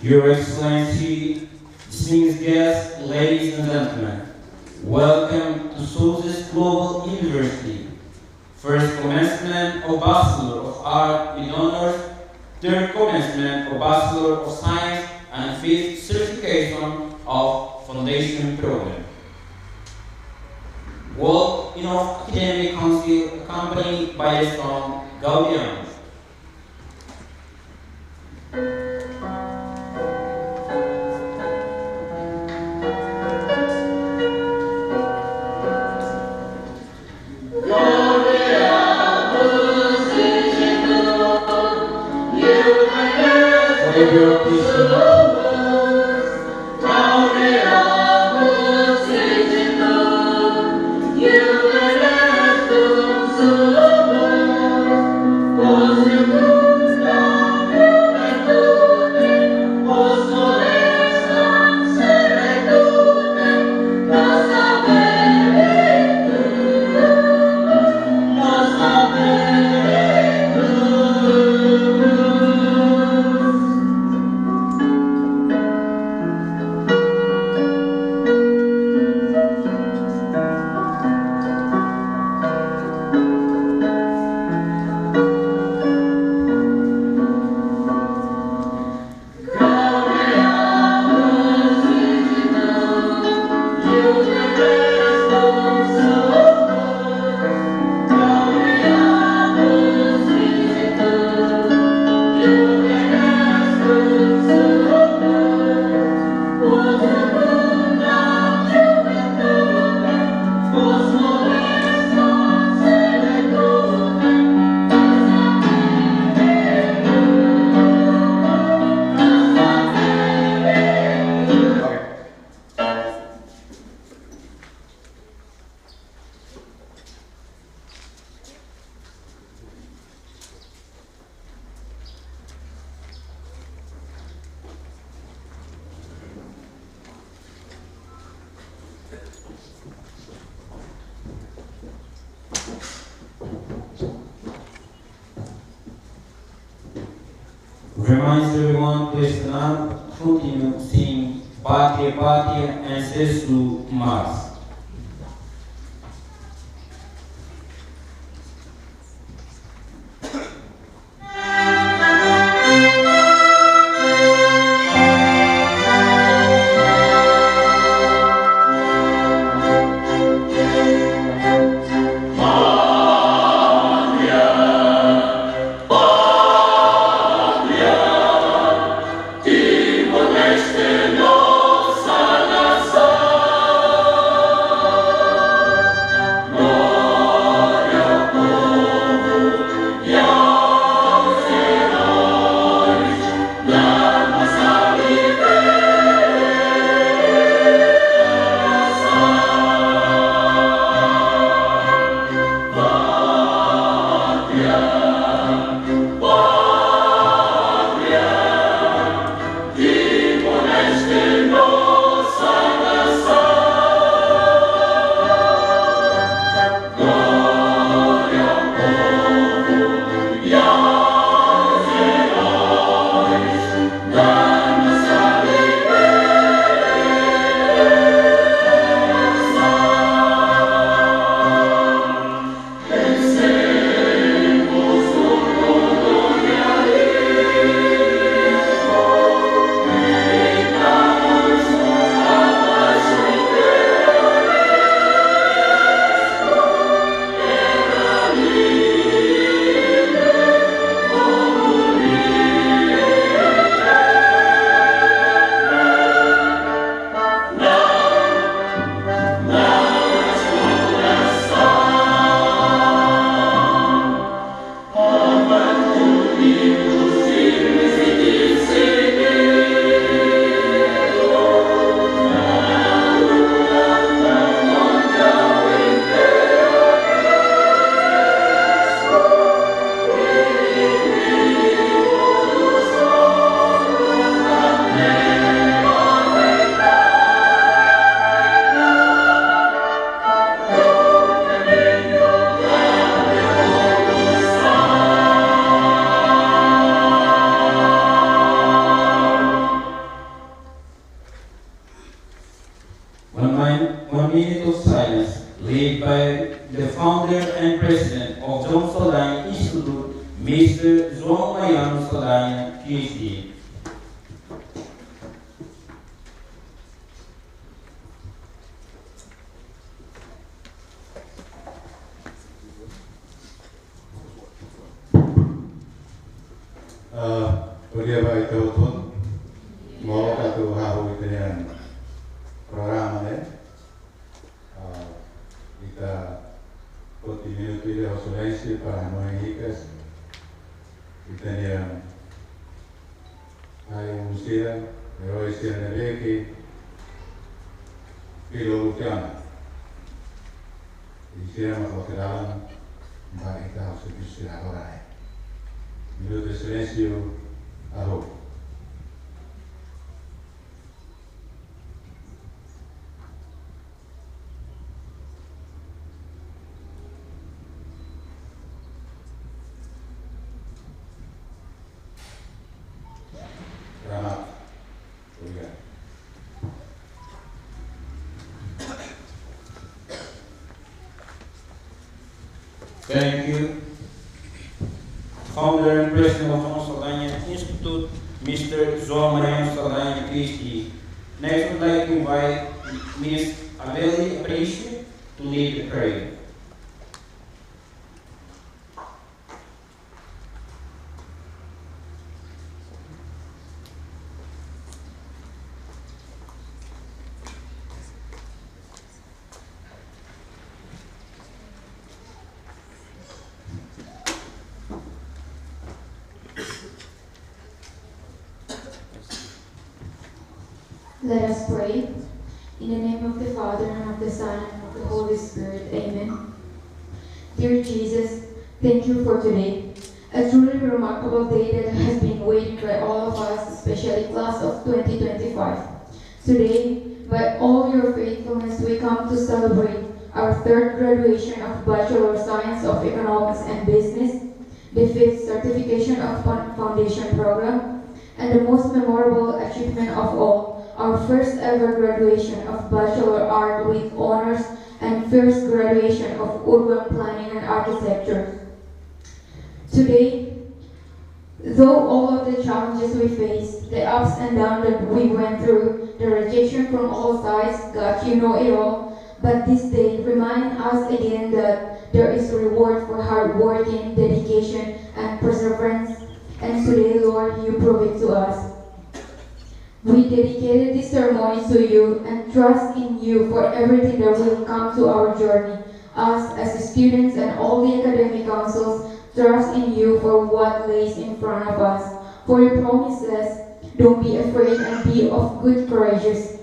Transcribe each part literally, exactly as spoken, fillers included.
Your Excellency, distinguished guests, ladies and gentlemen, welcome to Sousa Global University. First commencement of Bachelor of Art with honors, third commencement of Bachelor of Science, and fifth certification of foundation program. Work in of academic council accompanied by the song Gaudiamus. Reminds everyone to stand up, continue sing Pátria, Pátria, Ancestro Mars. the founder and president of João Saldanha Institute, Mister João Mariano Saldanha, P H D. Ah, bom dia ba ita hotu. Molok atu hahú ita-nia programa ne'e. Ah, ita foti minutu ida ho silénsiu para hanoin hikas ita-nia ai-hun sira, erói sira ne'ebé ke fila uluk tiha ona. I sira mak loke dalan ba ita-nia servisu sira agora ne'e. Minutu silénsiu, hahú. Rahmat. Obrigadu. Thank you. Founder and President of João Saldanha Institute, Mister João Mariano Saldanha, P H D. Next, I'd like to invite Miss Amelie Aprício to lead the prayer. Let us pray. In the name of the Father, and of the Son, and of the Holy Spirit. Amen. Dear Jesus, thank you for today. A truly remarkable day that has been waited by all of us, especially class of twenty twenty-five. Today, by all your faithfulness, we come to celebrate our third graduation of Bachelor of Science of Economics and Business, the fifth certification of fon-, foundation program, and the most memorable achievement of all, our first ever graduation of Bachelor Art with honors and first graduation of Urban Planning and Architecture. Today, though all of the challenges we faced, the ups and downs that we went through, the rejection from all sides, God, you know it all, but this day remind us again that there is reward for hard working, dedication, and perseverance, and today, Lord, you prove it to us. We dedicated this ceremony to you and trust in you for everything that will come to our journey. Us as students and all the academic councils trust in you for what lays in front of us. For you promise us, "Don't be afraid and be of good courageous."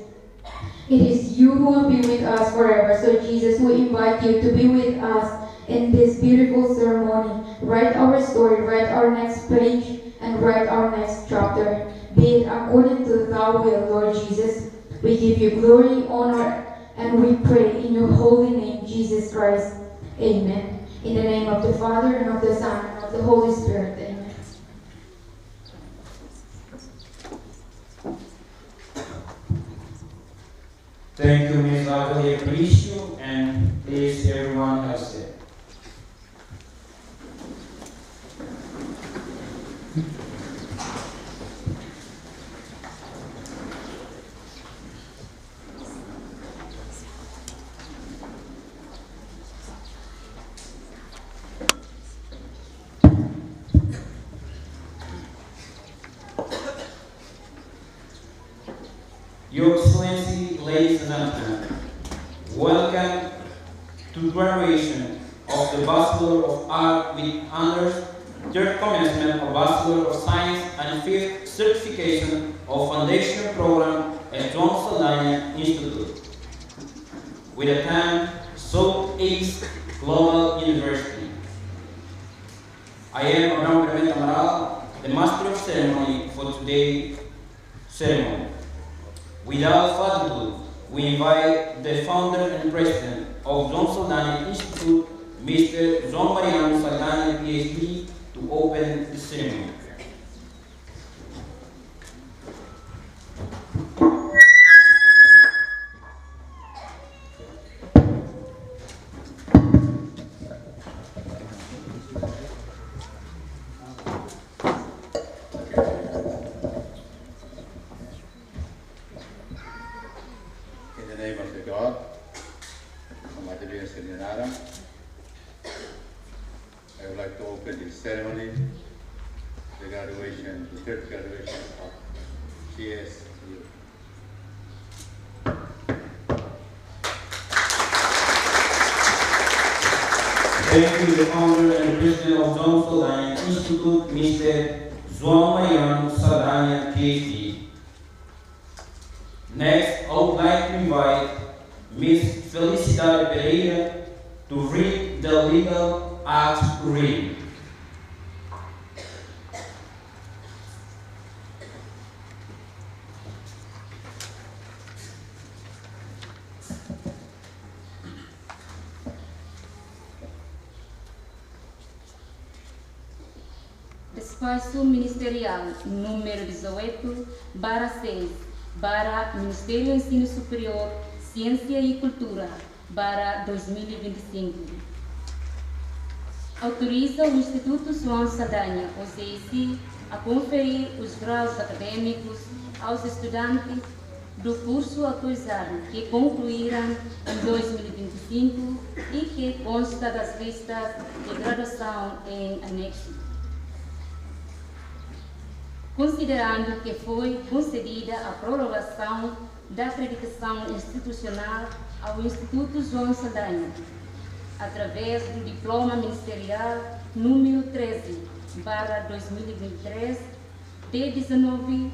It is you who will be with us forever. So Jesus, we invite you to be with us in this beautiful ceremony. Write our story, write our next page, and write our next chapter. Be it according to thy will, Lord Jesus. We give you glory, honor, and we pray in your holy name, Jesus Christ. Amen. In the name of the Father, and of the Son, and of the Holy Spirit. Amen. Thank you, Miss Amelie Aprício, and please everyone have a seat. Your Excellency, ladies and gentlemen, welcome to graduation of the Bachelor of Art with Honors, third commencement of Bachelor of Science, and fifth certification of Foundation Program at João Saldanha Institute, with a theme Southeast Global University. I am Abraham Clemente Amaral, the Master of Ceremony for today ceremony. Without further ado, we invite the founder and president of João Saldanha Institute, Mister João Mariano Saldanha, P H D, to open the ceremony. I would like to open the ceremony, the graduation, the third graduation of G S U. Thank you, the founder and president of João Saldanha Institute, Mister João Mariano Saldanha, P H D. Next, I would like to invite Miss Felicidade Pereira to read the legal act reading. Despaxu Ministeriál númeru dezoito barra seis, barra Ministériu Ensinu Superiór, Siénsia i Kultura, barra dois mil e vinte e cinco. Autoriza o Instituto João Saldanha, o G S I, a conferir os graus académicos aos estudantes do curso autorizado que concluíram em dois mil e vinte e cinco e que consta das listas de graduação em anexo. Considerando que foi concedida a prorrogação da acreditação institucional ao Instituto João Saldanha, através do Diploma Ministerial número treze barra dois mil e vinte e três, de dezanove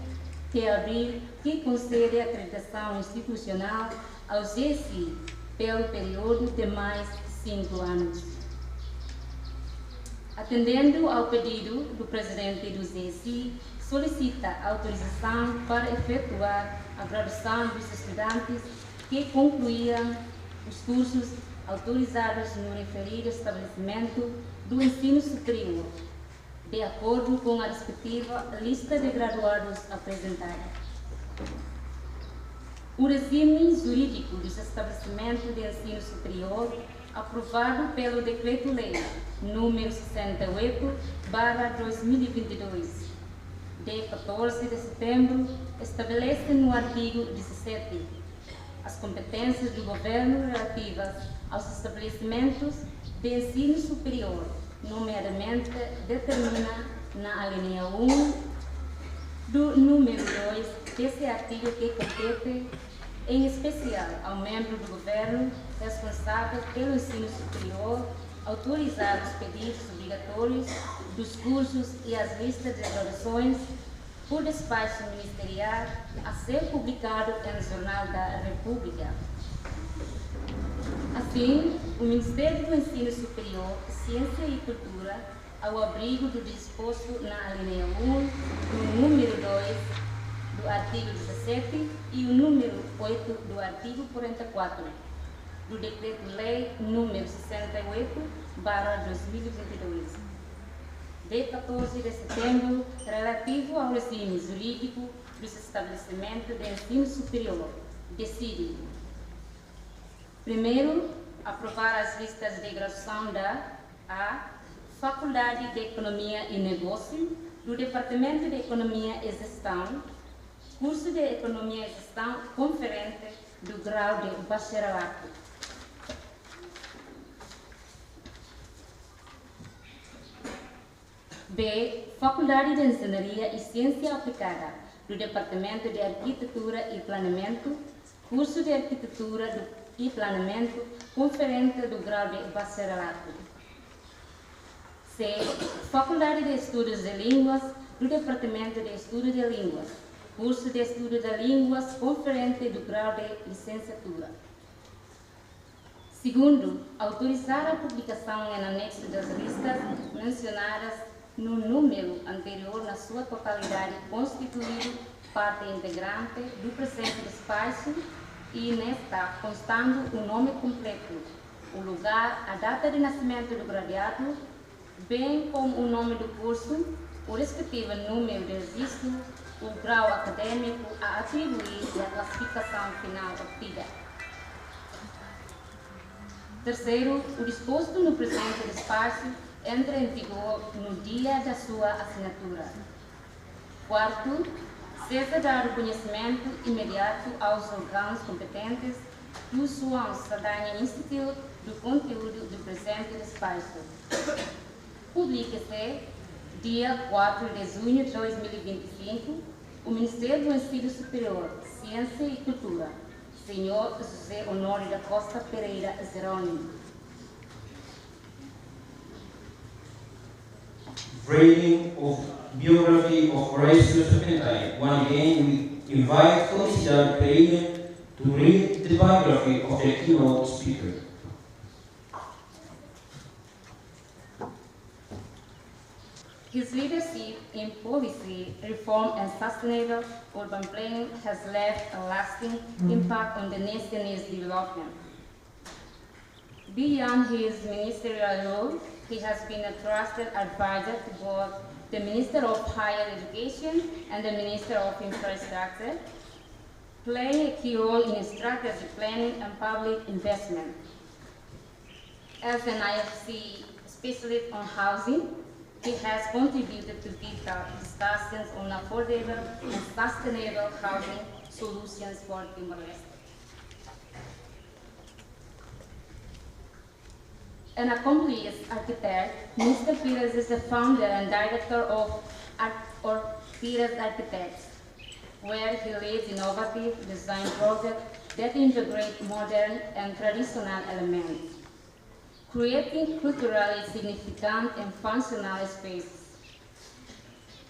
de abril, que concede a acreditação institucional ao G S I pelo período de mais cinco anos. Atendendo ao pedido do presidente do G S I, solicita autorização para efetuar a graduação dos estudantes que concluíram os cursos autorizados no referido estabelecimento do ensino superior, de acordo com a respectiva lista de graduados apresentada. O regime jurídico dos estabelecimentos de ensino superior, aprovado pelo Decreto-Lei número sessenta e oito barra dois mil e vinte e dois, de catorze de setembro, estabelece no artigo dezassete as competências do governo relativas aos estabelecimentos de ensino superior, nomeadamente determina na alínea um do número dois desse artigo que compete, em especial, ao membro do governo responsável pelo ensino superior autorizar os pedidos obrigatórios dos cursos e as listas de graduações por despacho ministerial a ser publicado em Jornal da República. Assim, o Ministério do Ensino Superior, Ciência e Cultura, ao abrigo do disposto na alínea um, no número dois do artigo dezassete e o número oito do artigo quarenta e quatro do Decreto-Lei número sessenta e oito barra dois mil e vinte e dois, de catorze de setembro, relativo ao regime jurídico dos estabelecimentos de ensino superior, decide: primeiro, aprovar as listas de graduação da: A, Faculdade de Economia e Negócio, do Departamento de Economia e Gestão, curso de Economia e Gestão, conferente do grau de bacharelato. B, Faculdade de Engenharia e Ciência Aplicada, do Departamento de Arquitetura e Planeamento, curso de Arquitetura do, e Planeamento, conferente do grau de bacharelato. C, Faculdade de Estudos de Línguas, do Departamento de Estudo de Línguas, curso de Estudo de Línguas, conferente do grau de licenciatura. Segundo, autorizar a publicação em anexo das listas mencionadas no número anterior na sua totalidade, constituído parte integrante do presente despacho e nesta constando o nome completo, o lugar, a data de nascimento do graduado, bem como o nome do curso, o respectivo número de registro, o grau académico a atribuir e a classificação final obtida. Terceiro, o disposto no presente despacho entra em vigor no dia da sua assinatura. Quarto, seja dado conhecimento imediato aos órgãos competentes do João Saldanha Institute do conteúdo do presente despacho. Publica-se, dia quatro de junho de dois mil e vinte e cinco, o Ministro do Ensino Superior, Ciência e Cultura, Senhor José Honório da Costa Pereira Jerónimo. Reading of biography of Horácio Serpentine. Once again, we invite Felicidade Pereira to read the biography of the keynote speaker. His leadership in policy reform and sustainable urban planning has left a lasting impact on the nation's development. Beyond his ministerial role, he has been a trusted advisor to both the Minister of Higher Education and the Minister of Infrastructure, playing a key role in strategic planning and public investment. As an I F C specialist on housing, he has contributed to detailed discussions on affordable and sustainable housing solutions for Timor-Leste. An accomplished architect, Mister Pires is the founder and director of Arch- or Pires Architects, where he leads innovative design projects that integrate modern and traditional elements, creating culturally significant and functional spaces.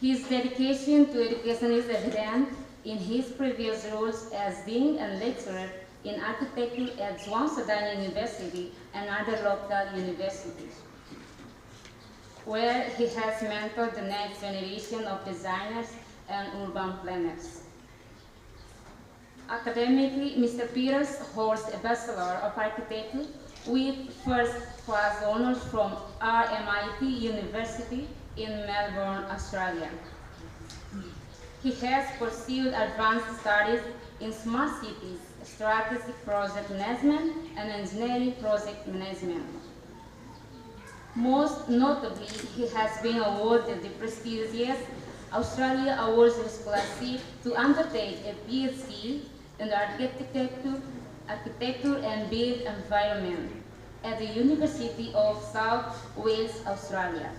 His dedication to education is evident in his previous roles as dean and lecturer in architecture at João Saldanha University and other local universities, where he has mentored the next generation of designers and urban planners. Academically, Mister Pires holds a Bachelor of Architecture with first class honors from R M I T University in Melbourne, Australia. He has pursued advanced studies in smart cities, strategic project management, and engineering project management. Most notably, he has been awarded the prestigious Australia Awards Scholarship to undertake a P H D in architecture, architecture and built environment at the University of South Wales, Australia,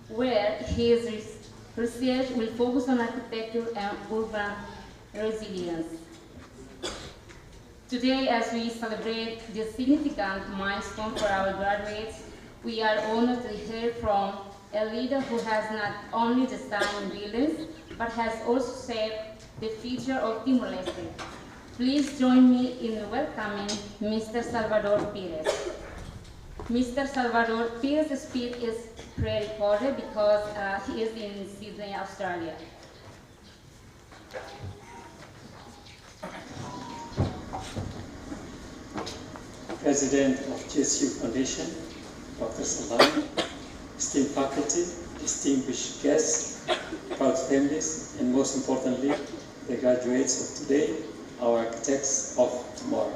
where his res- research will focus on architecture and urban resilience. Today, as we celebrate this significant milestone for our graduates, we are honored to hear from a leader who has not only designed buildings, but has also shaped the future of Timor-Leste. Please join me in welcoming Mister Salvador Pires. Mister Salvador Pires' speech is pre-recorded because, uh, he is in Sydney, Australia. President of G S U Foundation, Doctor Saldanha, esteemed faculty, distinguished guests, proud families, and most importantly, the graduates of today, our architects of tomorrow.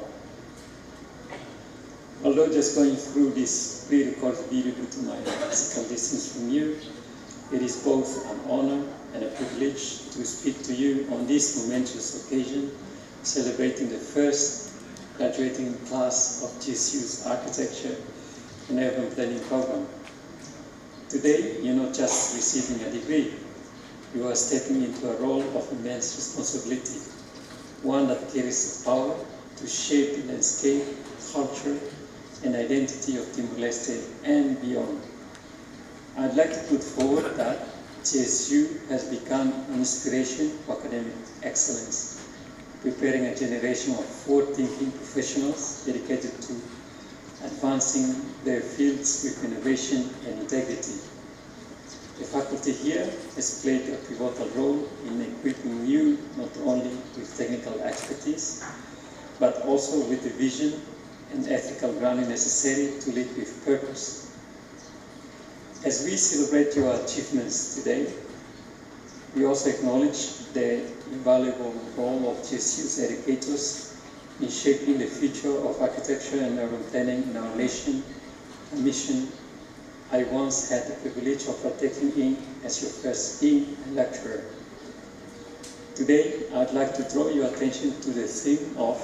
Although just going through this pre-recorded video due to my physical distance from you, it is both an honor and a privilege to speak to you on this momentous occasion, celebrating the first graduating class of G S U's Architecture and Urban Planning program. Today, you're not just receiving a degree, you are stepping into a role of immense responsibility, one that carries the power to shape the landscape, culture, and identity of Timor-Leste and beyond. I'd like to put forward that G S U has become an inspiration for academic excellence, preparing a generation of forward-thinking professionals dedicated to advancing their fields with innovation and integrity. The faculty here has played a pivotal role in equipping you not only with technical expertise, but also with the vision and ethical grounding necessary to lead with purpose. As we celebrate your achievements today, we also acknowledge the invaluable role of G S U's educators in shaping the future of architecture and urban planning in our nation, a mission I once had the privilege of partaking in as your first dean and lecturer. Today, I'd like to draw your attention to the theme of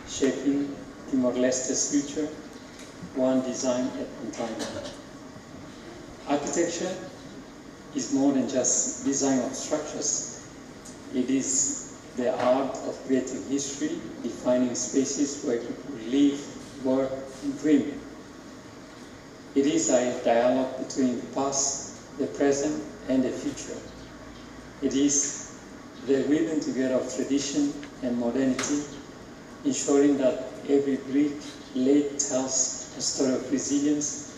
shaping Timor-Leste's future, one design at a time. Architecture is more than just design of structures. It is the art of creating history, defining spaces where people live, work, and dream. It is a dialogue between the past, the present, and the future. It is the weaving together of tradition and modernity, ensuring that every brick laid tells a story of resilience,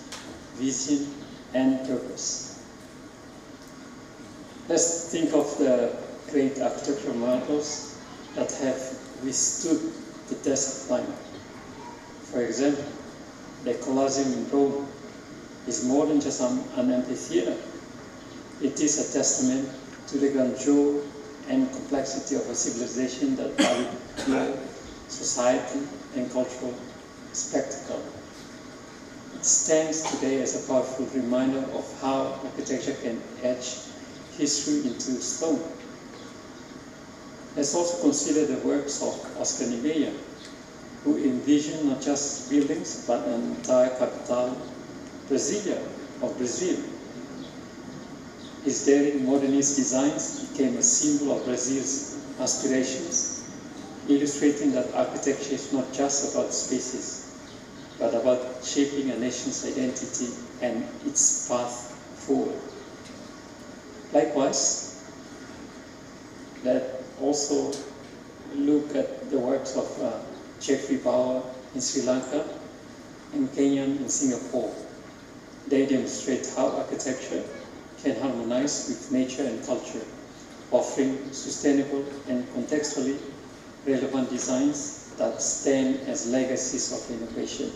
vision, and purpose. Let's think of the great architectural marvels that have withstood the test of time. For example, the Colosseum in Rome is more than just an, an amphitheater. It is a testament to the grandeur and complexity of a civilization that valued law, society, and cultural spectacle. It stands today as a powerful reminder of how architecture can etch history into stone. Let's also consider the works of Oscar Niemeyer, who envisioned not just buildings but an entire capital, Brasília, of Brazil. His daring modernist designs became a symbol of Brazil's aspirations, illustrating that architecture is not just about spaces, but about shaping a nation's identity and its path forward. Likewise, let's also look at the works of uh, Geoffrey Bawa in Sri Lanka and Kenyon in Singapore. They demonstrate how architecture can harmonize with nature and culture, offering sustainable and contextually relevant designs that stand as legacies of innovation.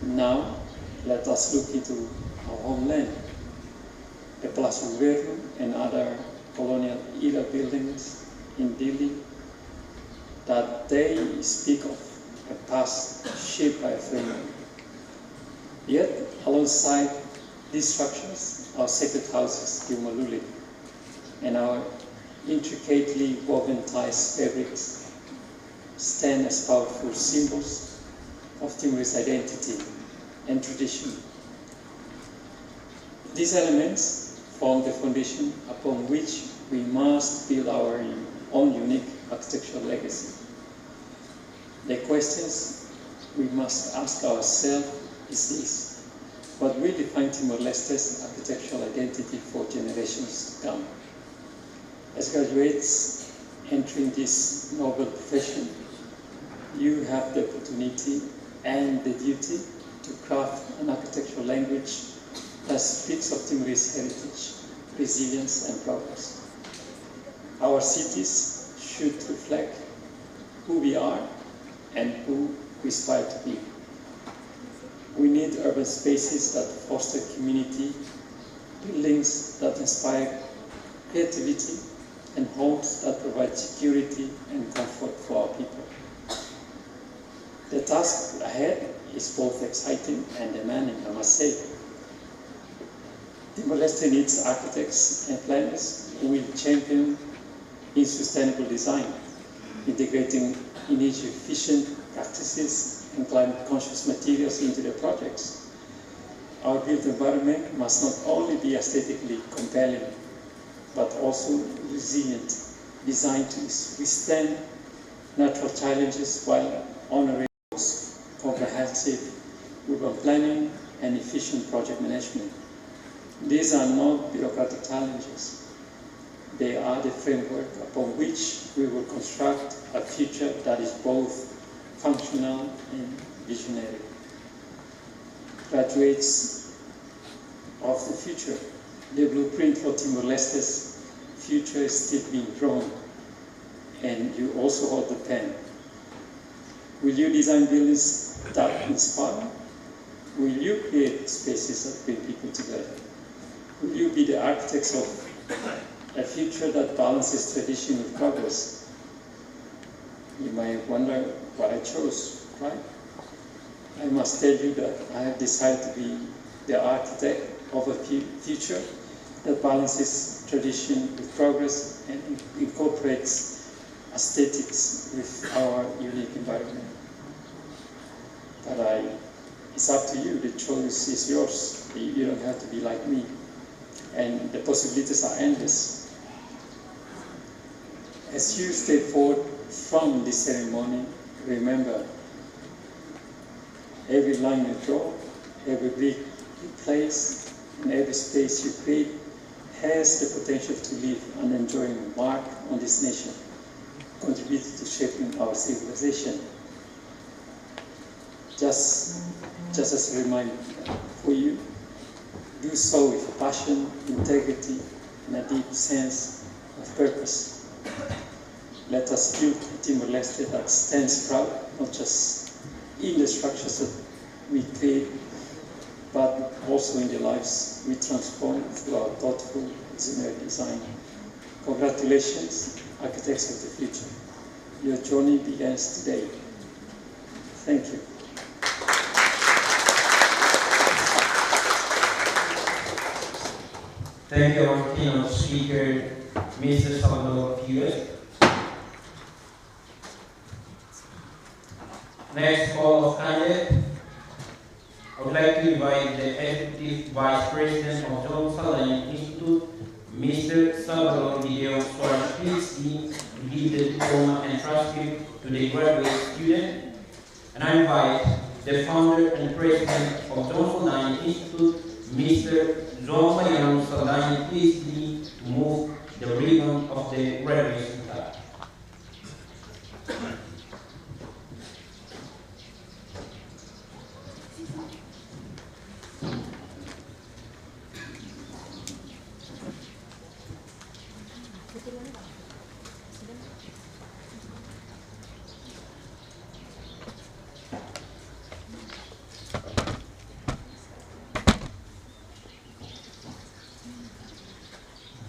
Now, let us look into our homeland. The Palácio Governo and other colonial era buildings in Dili that they speak of a past shaped by a framework. Yet, alongside these structures, our sacred houses, Gilmaluli, and our intricately woven ties fabrics stand as powerful symbols of Timorese identity and tradition. These elements form the foundation upon which we must build our own unique architectural legacy. The questions we must ask ourselves is this: what will define Timor-Leste's architectural identity for generations to come? As graduates entering this noble profession, you have the opportunity and the duty to craft an architectural language that speaks of Timorese heritage, resilience, and progress. Our cities should reflect who we are and who we aspire to be. We need urban spaces that foster community, buildings that inspire creativity, and homes that provide security and comfort for our people. The task ahead is both exciting and demanding, I must say. Timor-Leste needs architects and planners who will champion in sustainable design, integrating energy-efficient practices and climate-conscious materials into their projects. Our built environment must not only be aesthetically compelling, but also resilient, designed to withstand natural challenges while honoring comprehensive urban planning and efficient project management. These are not bureaucratic challenges. They are the framework upon which we will construct a future that is both functional and visionary. Graduates of the future, the blueprint for Timor-Leste's future is still being drawn, and you also hold the pen. Will you design buildings that inspire? Will you create spaces that bring people together? Will you be the architects of a future that balances tradition with progress? You may wonder what I chose, right? I must tell you that I have decided to be the architect of a fu- future that balances tradition with progress and in- incorporates aesthetics with our unique environment. But I, it's up to you. The choice is yours. You don't have to be like me. And the possibilities are endless. As you step forward from this ceremony, remember, every line you draw, every brick you place, and every space you create has the potential to leave an enduring mark on this nation, contributing to shaping our civilization. Just, just as a reminder for you, do so with passion, integrity, and a deep sense of purpose. Let us build a Timor-Leste that stands proud, not just in the structures that we create, but also in the lives we transform through our thoughtful, visionary design. Congratulations, architects of the future. Your journey begins today. Thank you. Thank you, our keynote speaker, Mister Salvador Pires. Next call of candidate. I would like to invite the Executive Vice President of João Saldanha Institute, Mister Salvador Gideon Soares, P H D, to give the diploma and transcript to the graduate student. And I invite the founder and president of João Saldanha Institute, Mister João Mariano Saldanha, P H D, to move the ribbon of the graduation card.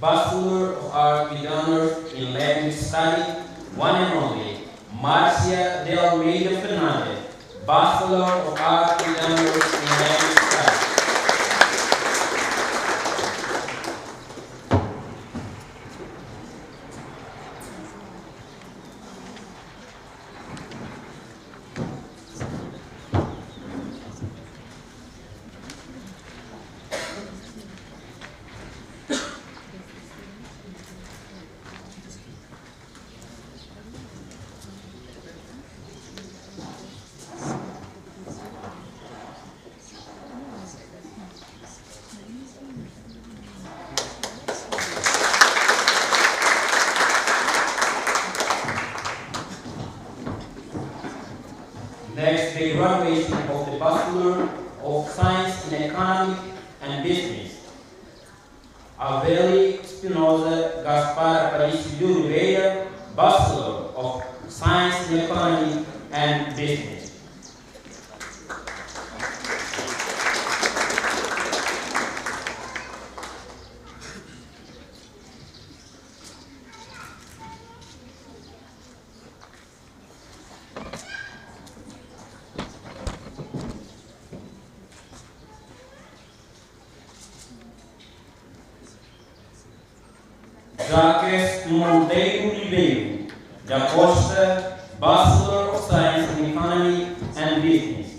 Bachelor of Arts with Honors in Language Study, one and only, Márcia de Almeida Fernandes, Bachelor of Arts with Honors in Language Study. Next, the graduation of the Bachelor of Science in Economic and Business. Avelli Espinosa Gaspar Aparício de Oliveira, Bachelor of Science in Economy and Business. Jaques Monteiro Ribeiro da Costa, Bachelor of Science in Economy and Business.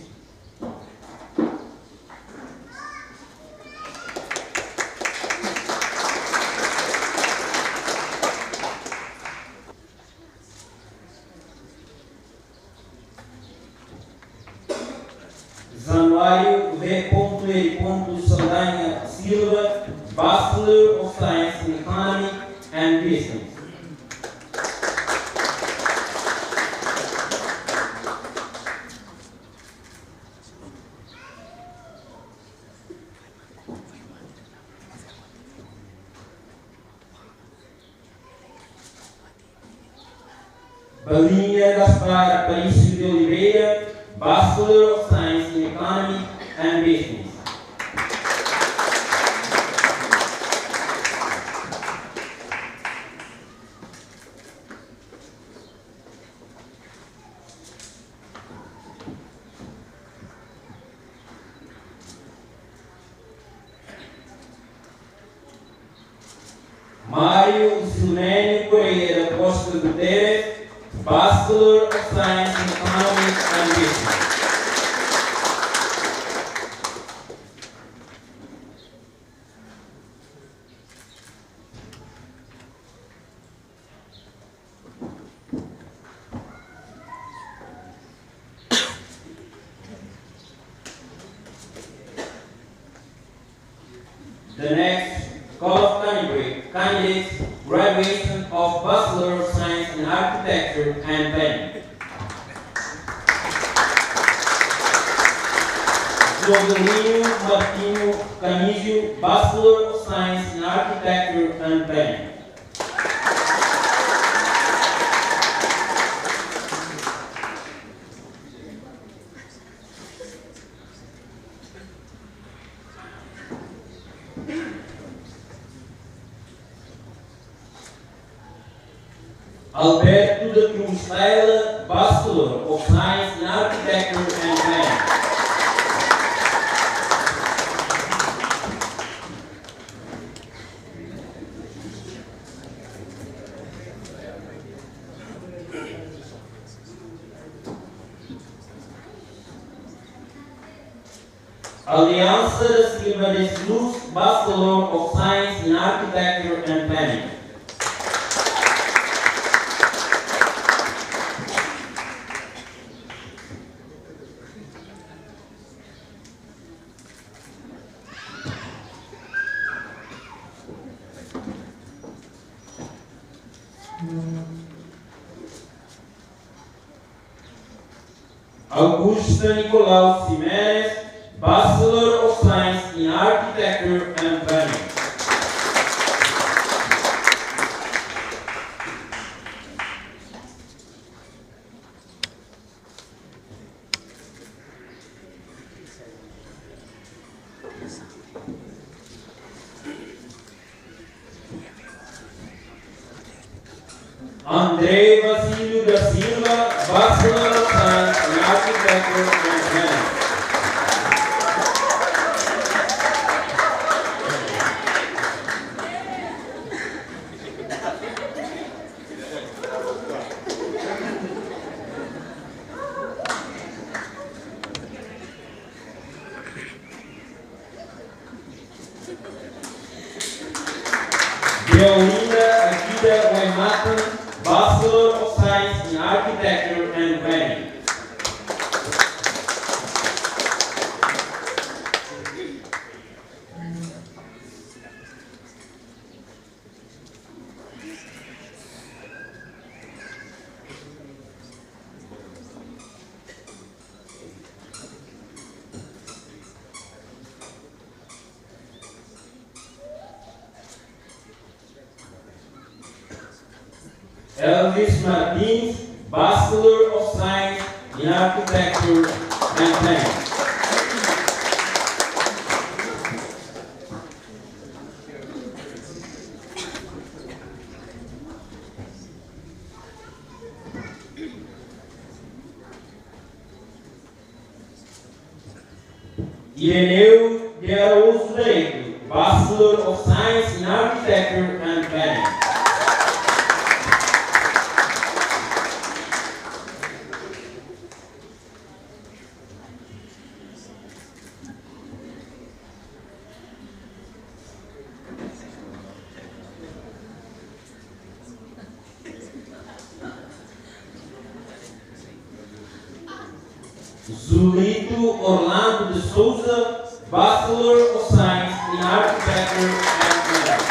Januário V. E. Saldanha Silva, Bachelor of Science in Economy and Business. Balinha Gaspar Aparício de Oliveira, Bachelor of Science in Economy and Business. Mário Silménio Correia da Costa Guterres, Bachelor of Science in Economics and Business. The next call of Canterbury candidates, graduation of Bachelor of Science in Architecture and Planning. Jovelino Martinho Canizio, Bachelor of Science in Architecture and Planning. Alberto da Cruz Taylor, Bachelor of Science in Architecture and Planning. Aliança da Silva de Jesus, Bachelor of Science in Architecture and Planning. Augusta Nicolau Ximenes, Bachelor of Science in Architecture and Planning. André Basílio da Silva, Bachelor of Science in Architecture and Planning. Deolinda Akida Waimatan, Bachelor of Science in Architecture and Planning. Elvis Martins, Bachelor of Science in Architecture and Planning. Ireneu de Araújo Neto, Bachelor of Science in Architecture and Planning. Zulito Orlando de Souza, Bachelor of Science in Architecture and Planning.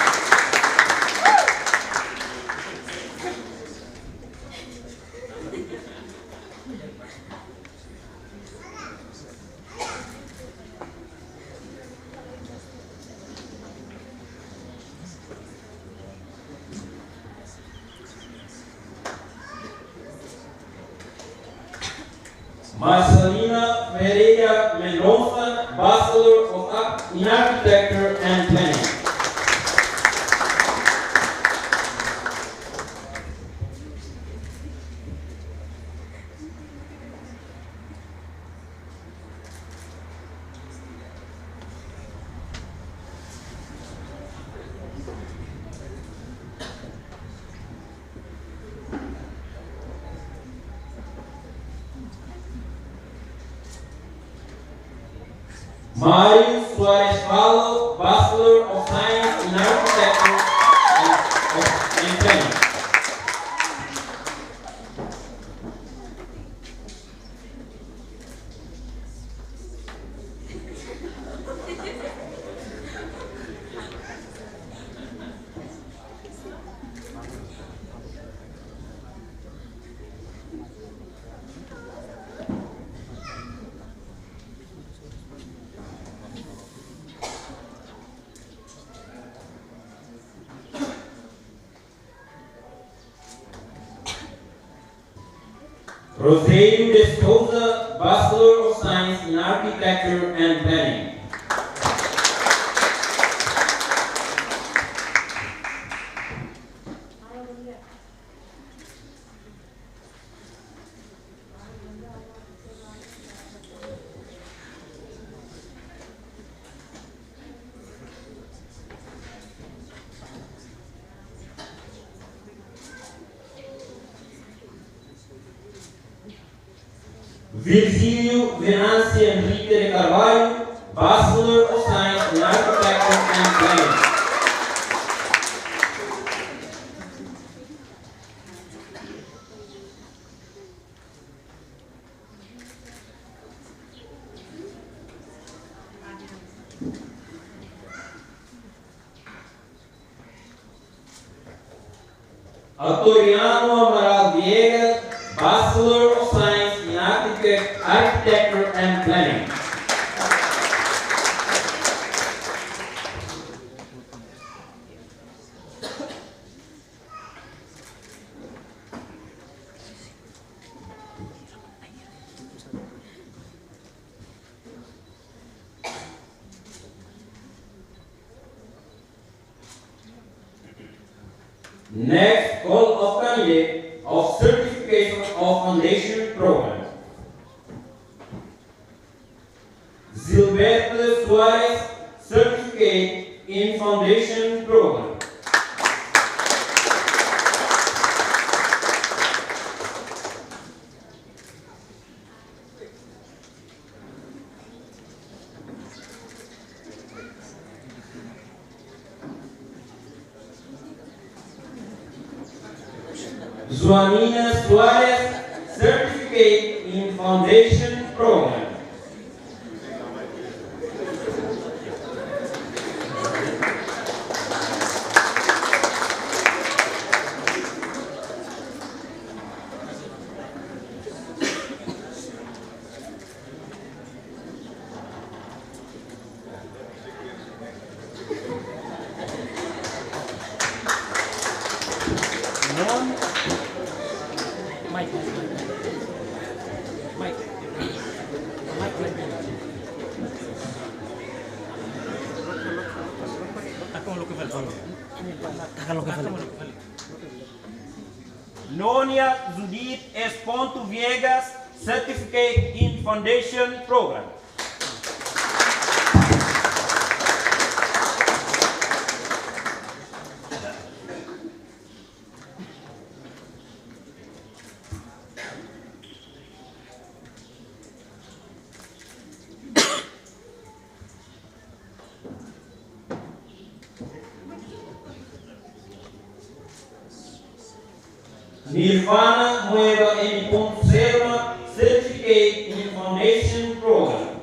Marcelina Ferreira Mendonça, Bachelor of Arch-, in Architecture and Planning. Mário Soares Falo, Bachelor of Science in Architecture and, and Planning. Rogério de Souza, Bachelor of Science in Architecture and Planning. Virgílio Venâncio Henrique de Carvalho, Bachelor of Science in Architecture and Planning. Artoriano Amaral Viegas, Bachelor of Science in Architect-, Architecture and Planning. Next call of candidate of certification of foundation program. Gilberto Soares, certificate in foundation program. Joanina Soares, certificate in foundation program. Nonia Judith S. Ponto Viegas, Certificate in Foundation Program. Nirvana Mueva M. Selma, Certificate in Foundation Program.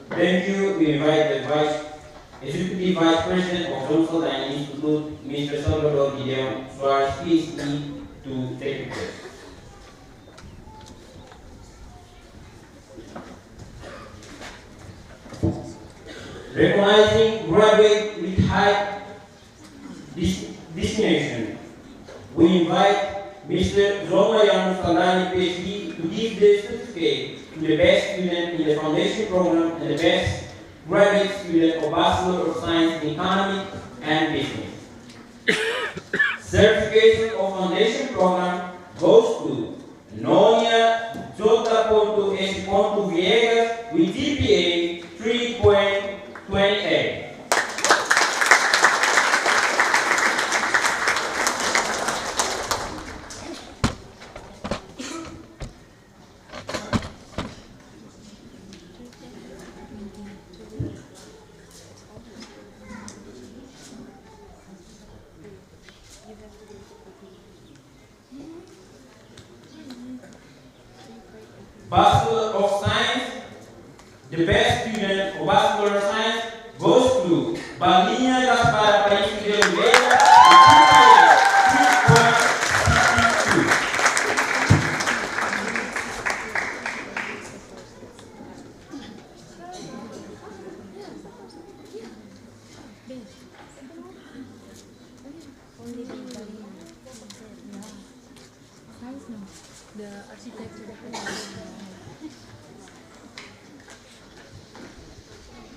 Thank you. We invite the Vice, Executive Vice President of Jomo Saldanha Institute, Mister Salvador Gideon Soares, P H D, to take the floor. Recognizing graduate with high dis-, distinction, we invite Mister João Mariano Saldanha, P H D, to give the certificate to the best student in the foundation program and the best graduate student of Bachelor of Science in Economics and Business. Certification of foundation program goes to Nonia J. S. Viegas with G P A three point two eight. Bachelor of Science, the best student of Bachelor of Science goes to Balinha Gaspar Aparício de Oliveira, with G P A three point six two.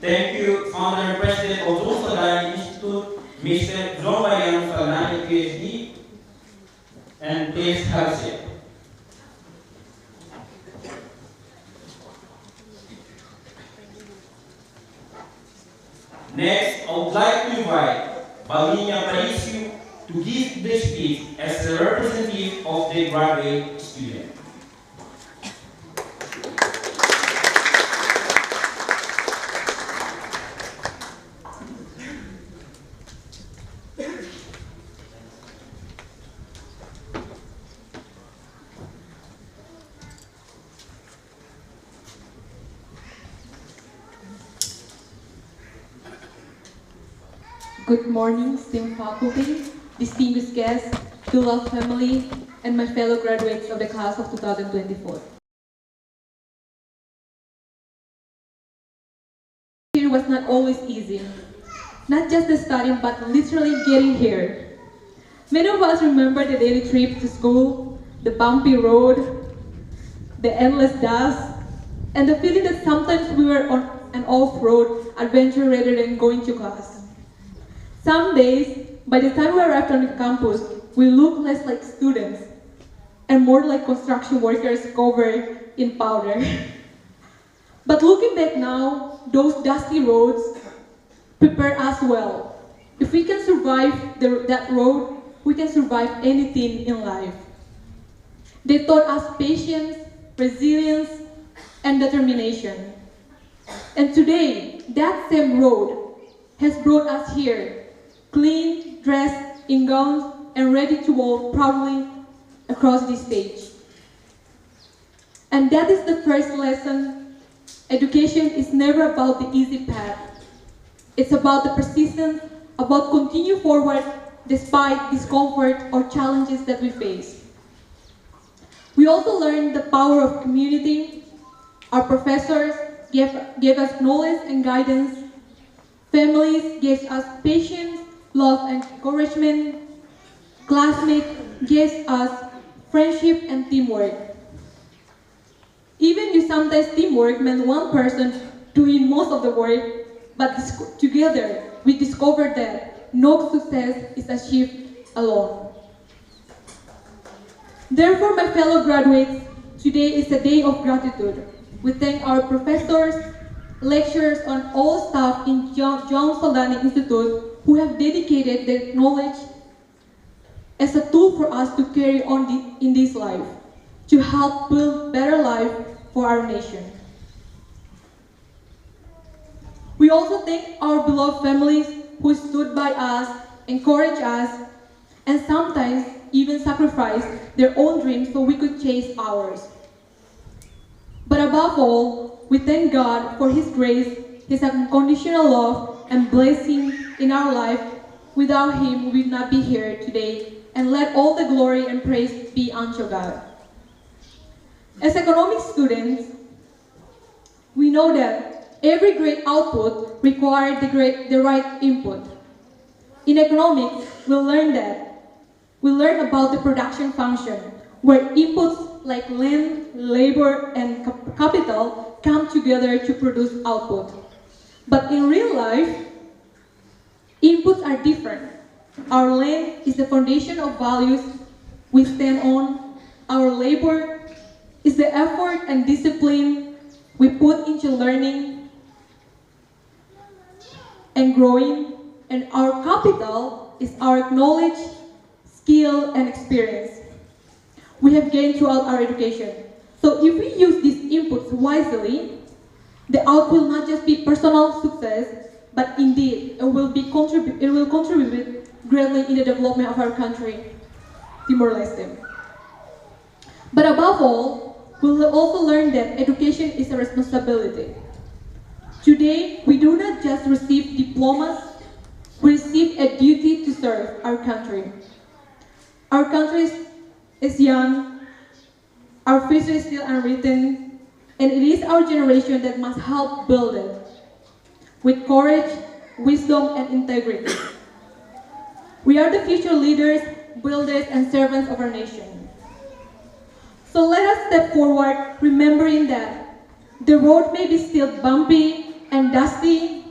Thank you, founder and president of João Saldanha Institute, Mister João Mariano Saldanha, P H D, and please have a seat. Next, I would like to invite Balinha Parício to give the speech as a representative of the graduate student. Good morning, esteemed faculty, distinguished guests, beloved family, and my fellow graduates of the class of two thousand twenty-four. It was not always easy. Not just the studying, but literally getting here. Many of us remember the daily trip to school, the bumpy road, the endless dust, and the feeling that sometimes we were on an off-road adventure rather than going to class. Some days, by the time we arrived on the campus, we looked less like students and more like construction workers covered in powder. But looking back now, those dusty roads prepare us well. If we can survive the, that road, we can survive anything in life. They taught us patience, resilience, and determination. And today, that same road has brought us here, clean, dressed in gowns, and ready to walk proudly across this stage. And that is the first lesson. Education is never about the easy path. It's about the persistence, about continue forward despite discomfort or challenges that we face. We also learned the power of community. Our professors gave, gave us knowledge and guidance. Families gave us patience, love, and encouragement. Classmates gave us friendship and teamwork. Even you sometimes teamwork means one person doing most of the work, but dis- together we discovered that no success is achieved alone. Therefore, my fellow graduates, today is a day of gratitude. We thank our professors, lecturers, and all staff in Jo- João Saldanha Institute who have dedicated their knowledge as a tool for us to carry on the, in this life, to help build better life for our nation. We also thank our beloved families who stood by us, encouraged us, and sometimes even sacrificed their own dreams so we could chase ours. But above all, we thank God for His grace, His unconditional love and blessing in our life. Without Him, we would not be here today. And let all the glory and praise be unto God. As economic students, we know that every great output requires the, great, the right input. In economics, we learn that we learn about the production function, where inputs like land, labor, and cap- capital come together to produce output. But in real life, inputs are different. Our land is the foundation of values we stand on. Our labor is the effort and discipline we put into learning and growing, and our capital is our knowledge, skill, and experience we have gained throughout our education. So if we use these inputs wisely, the output will not just be personal success, but indeed it will be contribu- it will contribute greatly in the development of our country, Timor-Leste. But above all, we will also learn that education is a responsibility. Today, we do not just receive diplomas, we receive a duty to serve our country. Our country is, is young, our future is still unwritten, and it is our generation that must help build it with courage, wisdom, and integrity. We are the future leaders, builders, and servants of our nation. So let us step forward, remembering that the road may be still bumpy and dusty,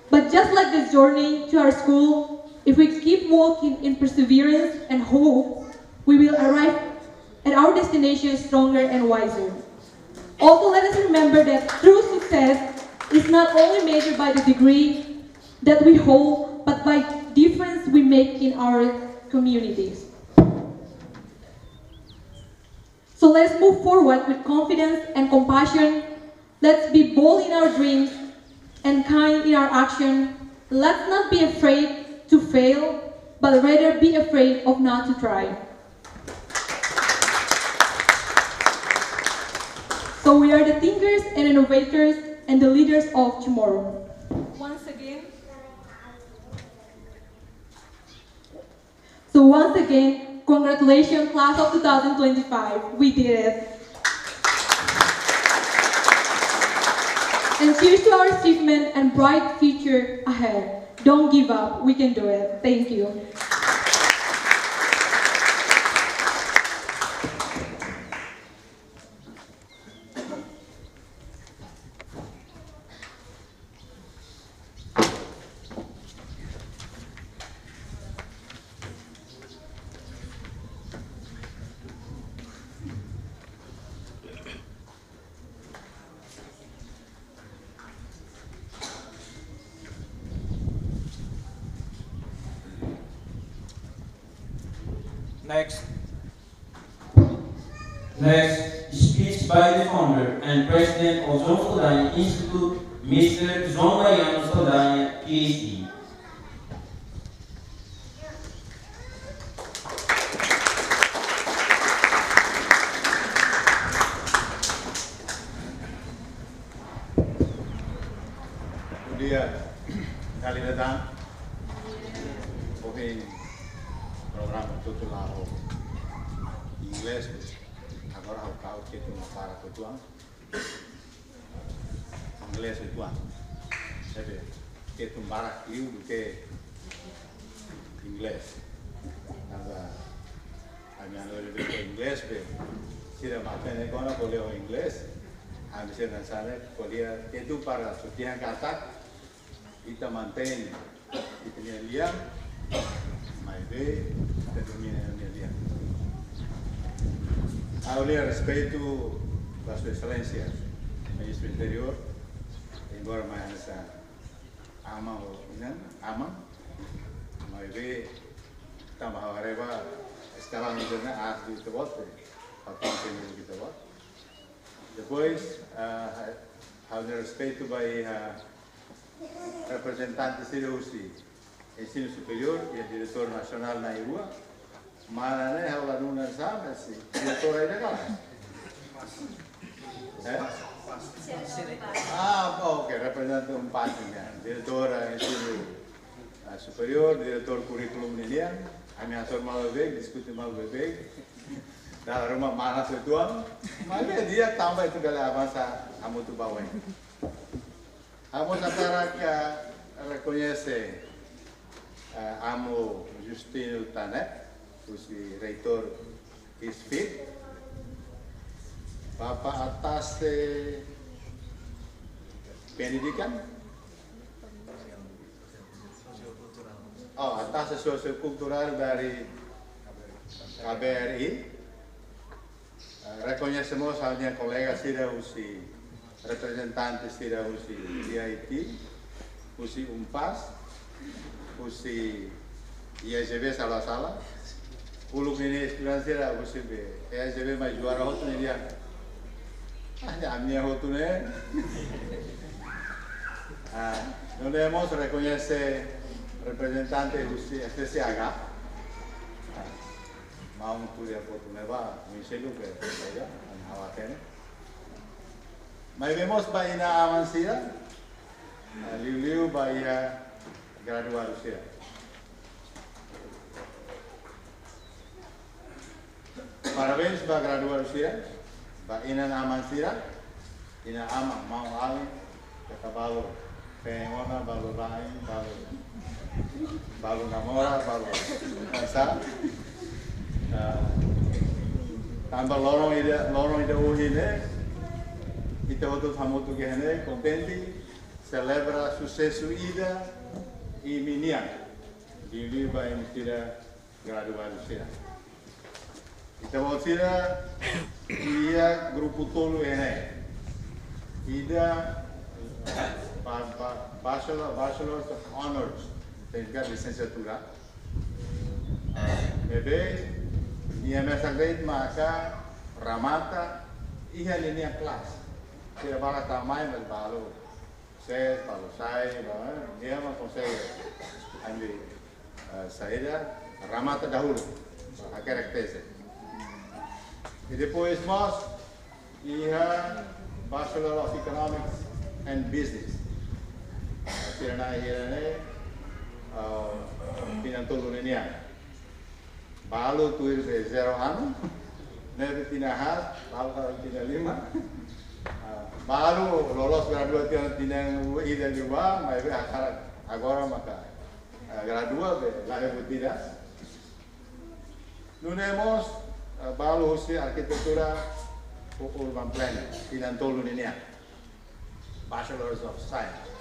but just like the journey to our school, if we keep walking in perseverance and hope, we will arrive at our destination stronger and wiser. Also, let us remember that true success is not only measured by the degree that we hold, but by difference we make in our communities. So let's move forward with confidence and compassion. Let's be bold in our dreams and kind in our action. Let's not be afraid to fail, but rather be afraid of not to try. So we are the thinkers and innovators and the leaders of tomorrow. Once again, So once again, congratulations, class of two thousand twenty-five. We did it. And cheers to our achievement and bright future ahead. Don't give up. We can do it. Thank you. Next. Next, speech by the founder and president of João Saldanha Institute, Mister João Mariano Saldanha, P H D. Bom dia, kali datang. Ohin programa tutu la'o inglés, agora ha'u kau ke tu para kutuan. Inglés uitoan. Sabe, ke tumbara kiu do ke inglés. Nada, ami anu lebih ke inglés be. Sira mate ne kona ko'alia inglés. Ami sira hanesan ne'e ko'alia ke tu para sutihan katak. Ita mantein ita-nia lian, maibé ita domina ita-nia lian. Ha'u-nia respeitu ba Sua Exelénsia Ministru Interiór, embora mai hanesan aman ou inan, aman, maibé tanba ha'u haree ba estalan ne'e aas duni ita-boot, papel ke ita-boot. Depois, ah, ha'u-nia respeitu ba iha reprezentante sira husi ensinu superiór, iha diretór nasionál na'in-rua. Mana ne'e ha'u la duna sabe se diretór ainda ka lae? Eh? Ah, oke, reprezentante UNPAZ nian. Diretór, ah, ensinu, ah, superiór, diretór kurríkulu ninian. Ami hasoru malu beibeik, diskute malu beibeik. Dala ruma mana sira uitoan, maibé di'ak tanba ita bele avansa hamutuk ba oin. Ha'u mós hakarak rekoñese, eh, Amu Justino Tanek, husi Reitór ISFIT, Bapak Atase Pendidikan, oh, Atase Sosiokulturál dari K B R I. Eh, rekoñese mós ha'u-nia kolega sira husi, reprezentante sira husi I I T, husi UNPAZ, husi I S J B sala sala. Uluk ne'e estudante sira husi be, I S J B mai juara hotu ne'e dehan. Ah, ya, ami hotu ne'e. Ah, nune'e mós rekoñese reprezentante husi F T C H. Ah, maun tuir foto ne'ebá, mi selu ke, ya, an hawa tene. Maibé mós ba inan-aman sira, ah, liuliu ba iha graduadu sira. Parabéns ba graduadu sira, ba inan-aman sira, inan-aman, maun-alin, keta balu, feen ona, balu la'en, balu, balu namora, balu, sa, ah, Tanba loron ida, loron ida ohin ne'e, ita hotu hamutuk iha ne'e, kontente, selebra susesu ida imi-nian, liuliu ba imi sira graduadu sira. Ita-boot sira iha grupu tolu iha ne'e. Ida ba, ba, Bachelor, Bachelor of Honors, tenke lisensiatura. Ne'ebé, nia mesak de'it maka remata iha ninia kelas. Sira barak tama mai, mas balu ses, balu sai, ba, nia mak konsege. Ami, eh, saida, remata dahulu. Hakerek teze. I depois mós, iha Bachelor of Economics and Business. Sira-ne'e iha ne'e, eh, tinan tolu ninian. Balu tuir be zero ano, ne'ebé tinan haat, balu tinan lima. Ah, balu loloos gradua tinan, tinan ida liubá, maibé hakarak agora maka, ah, gradua be la hebat ida. Nune'e mós, ah, balu husi arkitektura ho urban planning, tinan tolu ninian. Bachelors of Science.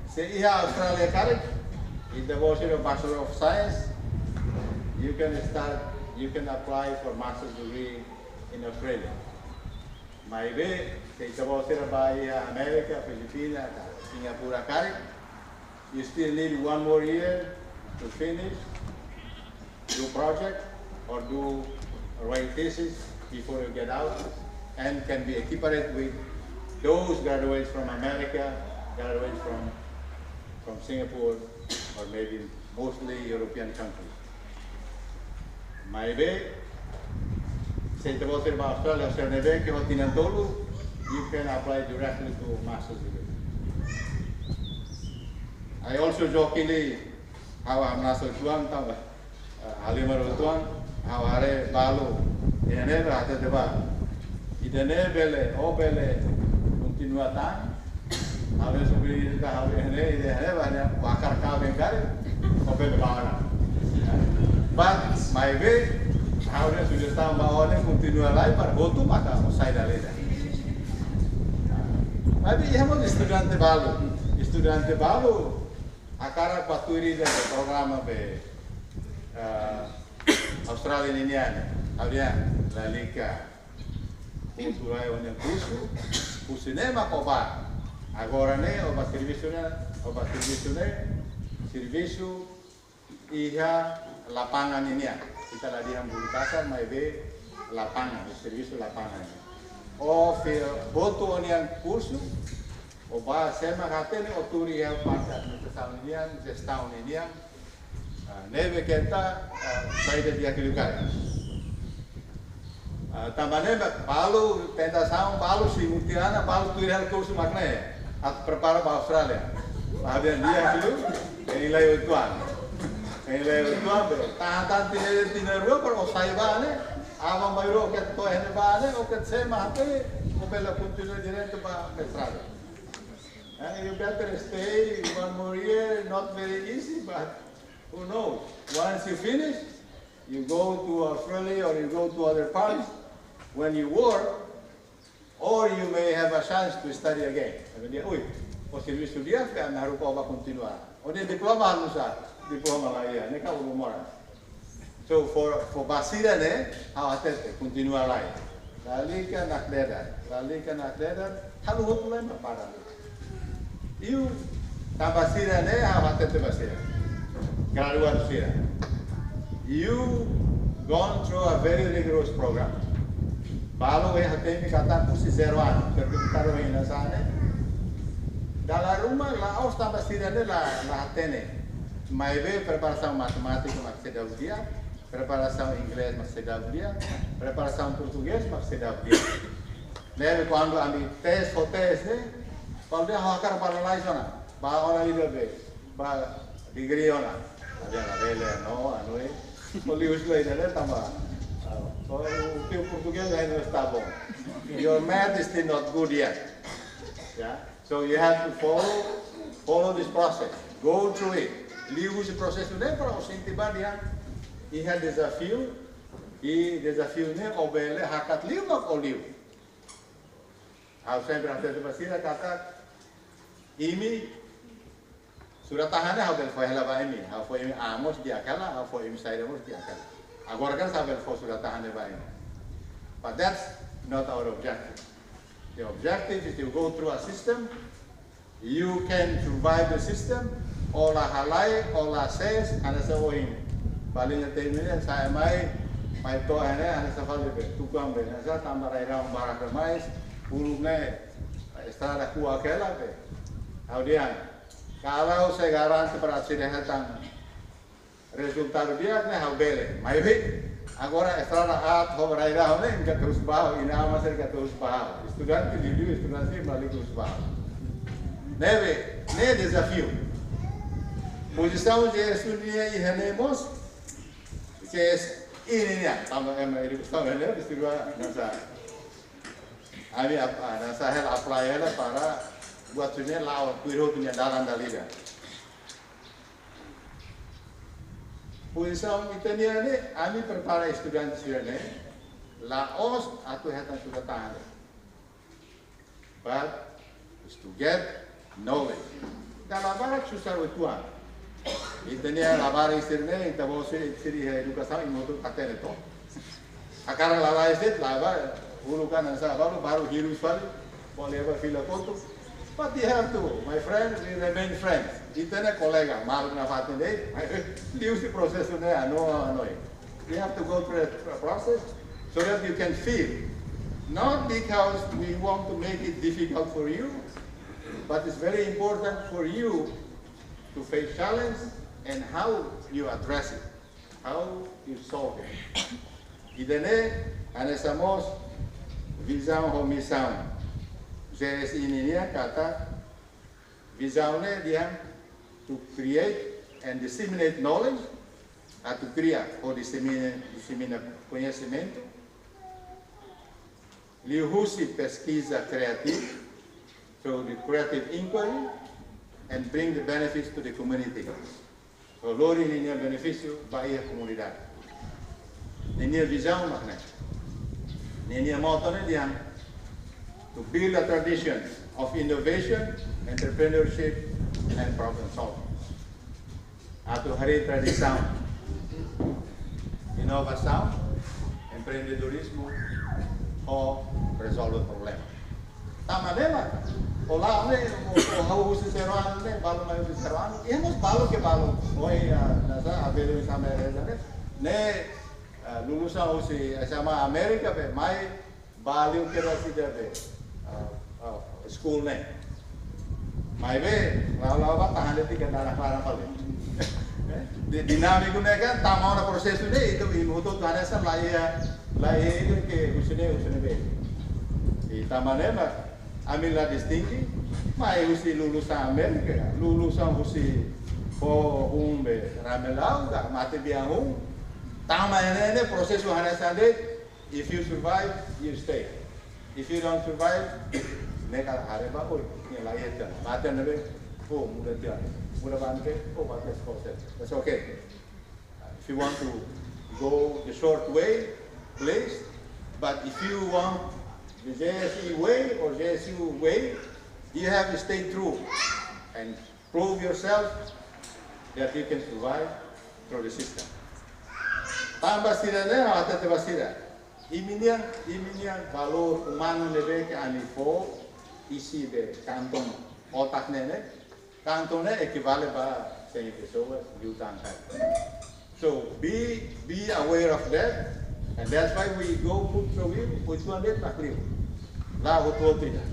Se iha Austrália karik, if the person of Bachelor of Science, you can start, you can apply for master's degree in Australia. Maibé, se ita-boot sira ba iha Amérika, Filipina, ka Singapura karik, you still need one more year to finish, do project or do write thesis before you get out, and can be equiparate with those graduates from America, graduates from, from Singapore, or maybe mostly European countries. Maibé, se ita-boot sira ba Austrália, sira ne'ebé ke ho tinan tolu, you can apply directly to master's degree. I also jokingly, ha'u hamnasa uitoan, tau, eh, halimar uitoan, ha'u haree balu, iha ne'ebá hatete ba. Ida-ne'e bele, ó bele kontinua tan. Ha'u-nia subriñu ida, ha'u iha ne'e, ida iha ne'ebá, nia hakarak kaben karik, ó bele bá ona. But, maibé, ha'u-nia sujestaun ba ó ne'e kontinua lai, para hotu maka ó sai dala ida. Maibé, iha mós estudante balu. Estudante balu, hakarak bá tuir ida be programa be, eh, Austrália ninian, ha'u dehan, lalika. Kursu rai ó-nia kursu, kursu ne'e mak ó bá. Agora ne'e, ó bá servisu ne'e, ó bá servisu ne'e, servisu iha lapangan ninian. Ita la dehan bulu kasar, maibé lapangan, servisu lapangan. Ó fó hotu ó-nia kursu, ó bá, sé mak hatene, ó tuur iha parte administrasaun ninian, jestaun ninian, ah, ne'ebé keta, ah, saida di'ak liu karik. Ah, tanba ne'e mak balu, tentasaun, balu simu tiha ona, balu tuir hela kursu mak ne'e. Atu prepara ba Austrália. Ha'u dehan di'ak liu, hein lai uitoan. Hein lai uitoan be. Tahan tan tinan, tinan rua, para ó sai bá ne'e. Aban-bainrua ó keta to'o iha ne'ebá ne'e, ó keta sé mak hatene, ó bele kontinua diretu ba mestradu. And you better stay one more year, not very easy, but who knows? Once you finish, you go to Australia or you go to other parts. When you work, or you may have a chance to study again. Ami dehan, ui, ó servisu di'ak, ami haruka ó bá kontinua. Ó-nia diploma halo nu'usá, diploma la iha, ne'e ka ulumora. So for, for ba sira ne'e, ha'u hatete, kontinua lai. Lalika nakdedar, lalika nakdedar, halo hotu lai mak para. Iha, tanba sira ne'e, ha'u hatete ba sira. Graduadu sira. You gone through a very rigorous program. Balu iha ne'e katak husi zero ano, sertifikadu iha ne'e sa'e. Dala ruma la'ós tanba sira ne'e la, la hatene. Maibé preparasaun matemátika mak seidauk di'ak, preparasaun inglés mak seidauk di'ak, preparasaun portugés mak seidauk di'ak. Ne'ebé kuandu ami tes, fó tes ne'e, kuandu ha'u hakarak bá lalais ona, bá ona ida be, bá degree ona. Ha'u dehan labele, no, anu, eh. Ó liuhusi lai ne'e tanba, ah, o, o teu português ainda não está bom. Your math is still not good yet. Yeah? So you have to follow, follow this process. Go through it. Liuhusi prosesu ne'e para ó sente ba dehan iha dezafiu, I dezafiu ne'e ó bele hakat liu mak ó liu. Ha'u sempre hatete ba sira katak imi surat-tahan ne'e ha'u bele fó hela ba imi. Ha'u fó imi an mós di'ak hela, ha'u fó imi saida mós di'ak hela. Agora kan sa bele fó surat-tahan ne'e ba imi. But that's not our objective. The objective is to go through a system. You can survive the system. Ó la halai, ó la ses, hanesan ohin. Balinha termina, sai mai, mai to'o ne'e, hanesan fali be, tukuan be, hanesan tanba rai-rahun barak demais, uluk ne'e, estrada kuak hela be. Ha'u dehan, kalau se garante para sira hetan rezultadu di'ak ne'e ha'u bele. Maibé, agora estrada aat ho rai-rahun ne'e, ita terus bau, inan-aman sira terus bau. Estudante liuliu, estudante mali terus bau. Ne'ebé, ne'e dezafiu. Pozisaun J S U nian iha ne'e mós, J S I nian, tanba ema edukasaun ne'e, istilah, hanesan. Ami ap-, hanesan hela apply hela para buat sira-ne'e la'o, tuir hotu nia dalan dala ida. Pozisaun ita-nian ne'e, ami prepara estudante sira-ne'e, la'ós atu hetan surat-tahan. But it's to get knowledge. Dala barak susar uitoan. Ita-nia labarik sira-ne'e, ita-boot sira, sira iha edukasaun, imi hotu hatene to. Hakarak lalais de'it, la'ós uluk kan hanesan balu, baru hirus fali, bolu ba fila kotuk. But you have to, my friend, we remain friends. Ita-nia kolega, maluk nafatin de'it, liuhusi prosesu ne'e, ano, ano. You have to go through the process so that you can feel. Not because we want to make it difficult for you, but it's very important for you to face challenge and how you address it. How you solve it? Ida-ne'e hanesan mós vizaun ho misaun J S I nian, katak vizaun ne'e dehan to create and disseminate knowledge, atu kria ho disemina, disemina koñesimentu, liuhusi peskiza kreativu, through the creative inquiry, and bring the benefits to the community. Lori ninia benefísiu ba iha komunidade. Ninia vizaun mak ne'e. Ninia motto ne'e dehan, to build a tradition of innovation, entrepreneurship, and problem solving. Atu harii tradisaun inovasaun, empreendedorizmu, ho rezolve problema. Tanba ne'e mak, ó la'o ne'e, ó, ó hahú husi zero ano ne'e, balu mai husi zero ano, iha mós balu ke balu, ó, iha, hanesan, abelu sama reza ne'e, ne'e, ah, lulusan husi S M A Amérika be, mai, balu ke husi ida be, ah, ah, school ne'e. Maibé, la'o la'o ba tahan de'it ka dana para fali. Eh, di-, dinámiku ne'e kan, tanba ona prosesu ne'e, ita, imi hotu hanesan la iha, la iha ida ke husi ne'e, husi ne'ebé. I tanba ne'e mak, ami la distinge, mai husi lulusan Amérika, lulusan husi ho hun be, ramelau, ka mate bian hun. Tanba ne'e, ne'e prosesu hanesan de'it, if you survive, you stay. If you don't survive, ne'e kala haree ba, oi, nia la iha tiha. Mate ne'ebé, oh, muda tiha. Muda banke, oh, mate skose. That's okay. If you want to go the short way, please. But if you want the J S E way or J S U way, you have to stay true and prove yourself that you can survive through the system. Tanba sira-ne'e, hatete ba sira. Imi-nian, imi-nian valór umanu ne'ebé ke ami fó, isi be kantong otak ne'e ne'e. Kantong ne'e ekivale ba cem pessoas, juta angkai. So be, be aware of that, and that's why we go put so we, we tuan det tak liu. La hotu-hotu ida.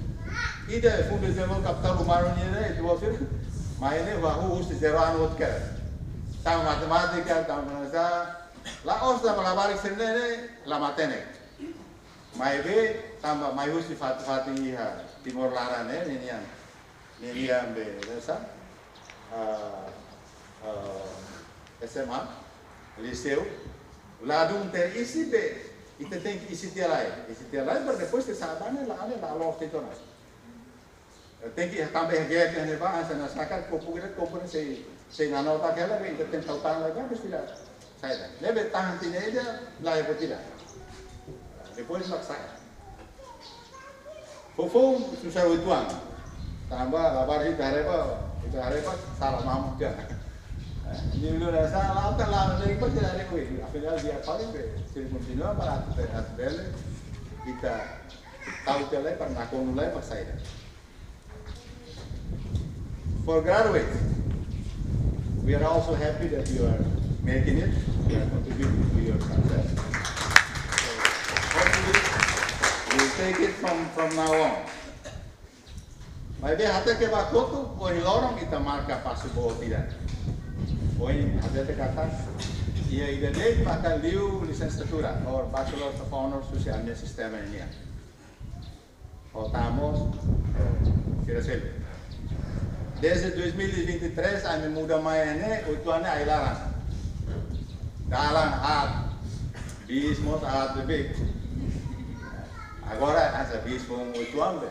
Ida Fundu Dezenvolvimentu Kapitál Umanu nian ne'e, ita-boot sira, mai ne'e, hahú husi zero ano hotu kedas. Tanba matemátika, tanba hanesan, la'ós tanba labarik sira-ne'e, la matenek. Maibé, tanba mai husi fatin-fatin iha Timor laran ne'e, ninian. Ninian be, hanesan, ah, ah, S M A, liseu, ladún te isi be, ita tenke isi tiha lai. Isi tiha lai, para depois ke saban ne'e, la, ne'e la loos tiha ona. Tenke tanba iha gap ne'ebá, hanesan nasakat, kopu kira, kopu ne'e sei, sei nanotak hela, be, ita tenke tau tan lai, be, mesti la. Saida. Ne'ebé tahan tiha ne'e ida, la iha buat ida. Depois mak sai. Foufoun susar uitoan. Tanba labarik ita haree ba, ita haree ba sala mamuk ya. Ini dulu rasa la ta la dari pas dari kui. Afinál dia paling be, sira kontinua para atu, atu bele. Ita tau tiha lai para nakonu lai para saida. For graduates, we are also happy that you are making it, you are contributing to your success. So, hopefully, we'll take it from, from now on. Maibé hateke ba kotuk, ohin loron ita marka pasu boot ida. Ohin hatete katak, iha ida de'it maka liu lisensiatura, or Bachelor of Honors, husi ami-nia sistema nian. Ho tamos, eh, sira seluk. Desde dois mil e vinte e três, ami muda mai ne'e, uitoan ne'e ai-laran. Dalan aat, bis mós aat beibeik. Agora, hanesan bis foun uitoan be.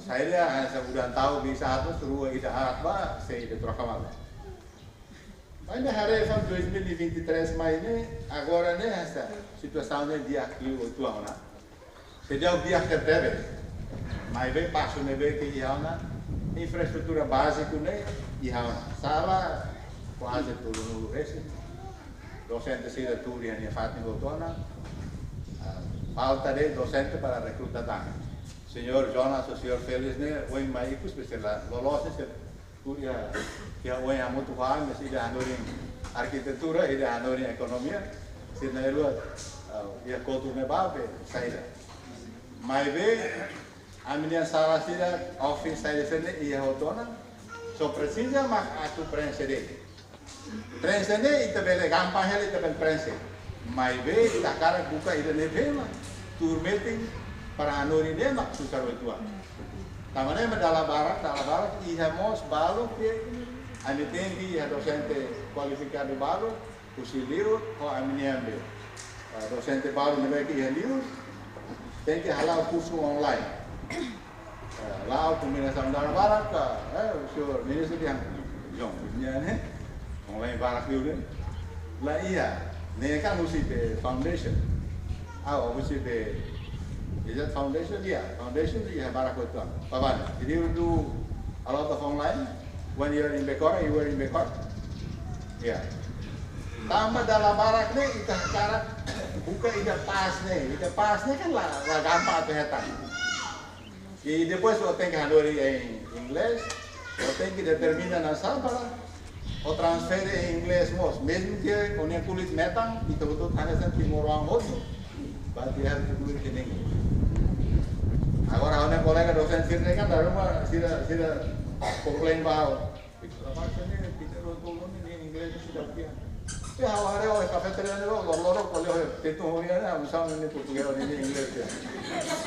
Saida, hanesan udan tau bis aat, rua ida aat ba, sei ida troka malu. Maibé haree fali dois mil e vinte e três mai ne'e, agora ne'e hanesan situasaun ne'e di'ak liu uitoan ona. Seidauk di'ak tebetebes. Maibé pasu ne'ebé ke iha ona, infraestrutura báziku ne'e iha ona. Sala kuaze tolunulu resin. Dosente sira tuur iha nia fatin hotu ona. Ah, falta de'it dosente para rekruta tan. Señór Jonas, señór Felix ne'e, ohin mai ikus be sira loloos ne'e sira tuur iha, iha oin hamutuk ho ami, ida hanorin arkitektura, ida hanorin ekonomia, sira na'in-rua, ah, iha kotuk ne'ebá be saida. Maibé, ami-nia sala sira, office saida sira ne'e iha hotu ona, só presiza mak atu preenxe de'it. Preenxe ne'e ita bele gampang hela ita bele preenxe. Maibé ita hakarak buka ida ne'ebé mak tuur metin para hanorin ne'e mak susar uitoan. Tanba ne'e mak dala barak, dala barak iha mós balu ke ami tenke iha dosente kualifikadu balu, husi liur, ho ami-nian be. Ah, dosente balu ne'ebé ke iha liur, tenke hala'o kursu online. Eh, la'o kombinasaun dala barak ka, eh, señór ministru dehan, jong, nian ne'e, online barak liu ne'e. La iha, ne'e kan husi be foundation. Ah, husi be, is that foundation? Yeah, foundation iha barak uitoan. Papan, jadi do a lot of online, when you are in Becora, you were in Becora. Yeah. Tanba dala barak ne'e, ita hakarak buka ida pas ne'e, ida pas ne'e kan la, la gampang atu hetan. I depois ó tenke hanorin em inglês, ó tenke determina nasaun para ó transfere em inglês mós. Mezmu ke ó-nia kulit metan, ita hotu hanesan timoroan hotu, but you have to do it in English. Agora, ó-nia kolega dosente sira ne'e kan, dala ruma sira, sira complain ba ha'u. Rapaz, ne'e, Peter, ó tolun ne'e, inglés ne'e seidauk di'ak. Ya, ha'u haree, ó, kafeteria ne'e, loroloron, ó lee, ó, Tetun, ó, ya, ya, misalnya ne'e portugés, ne'e inglés, ya.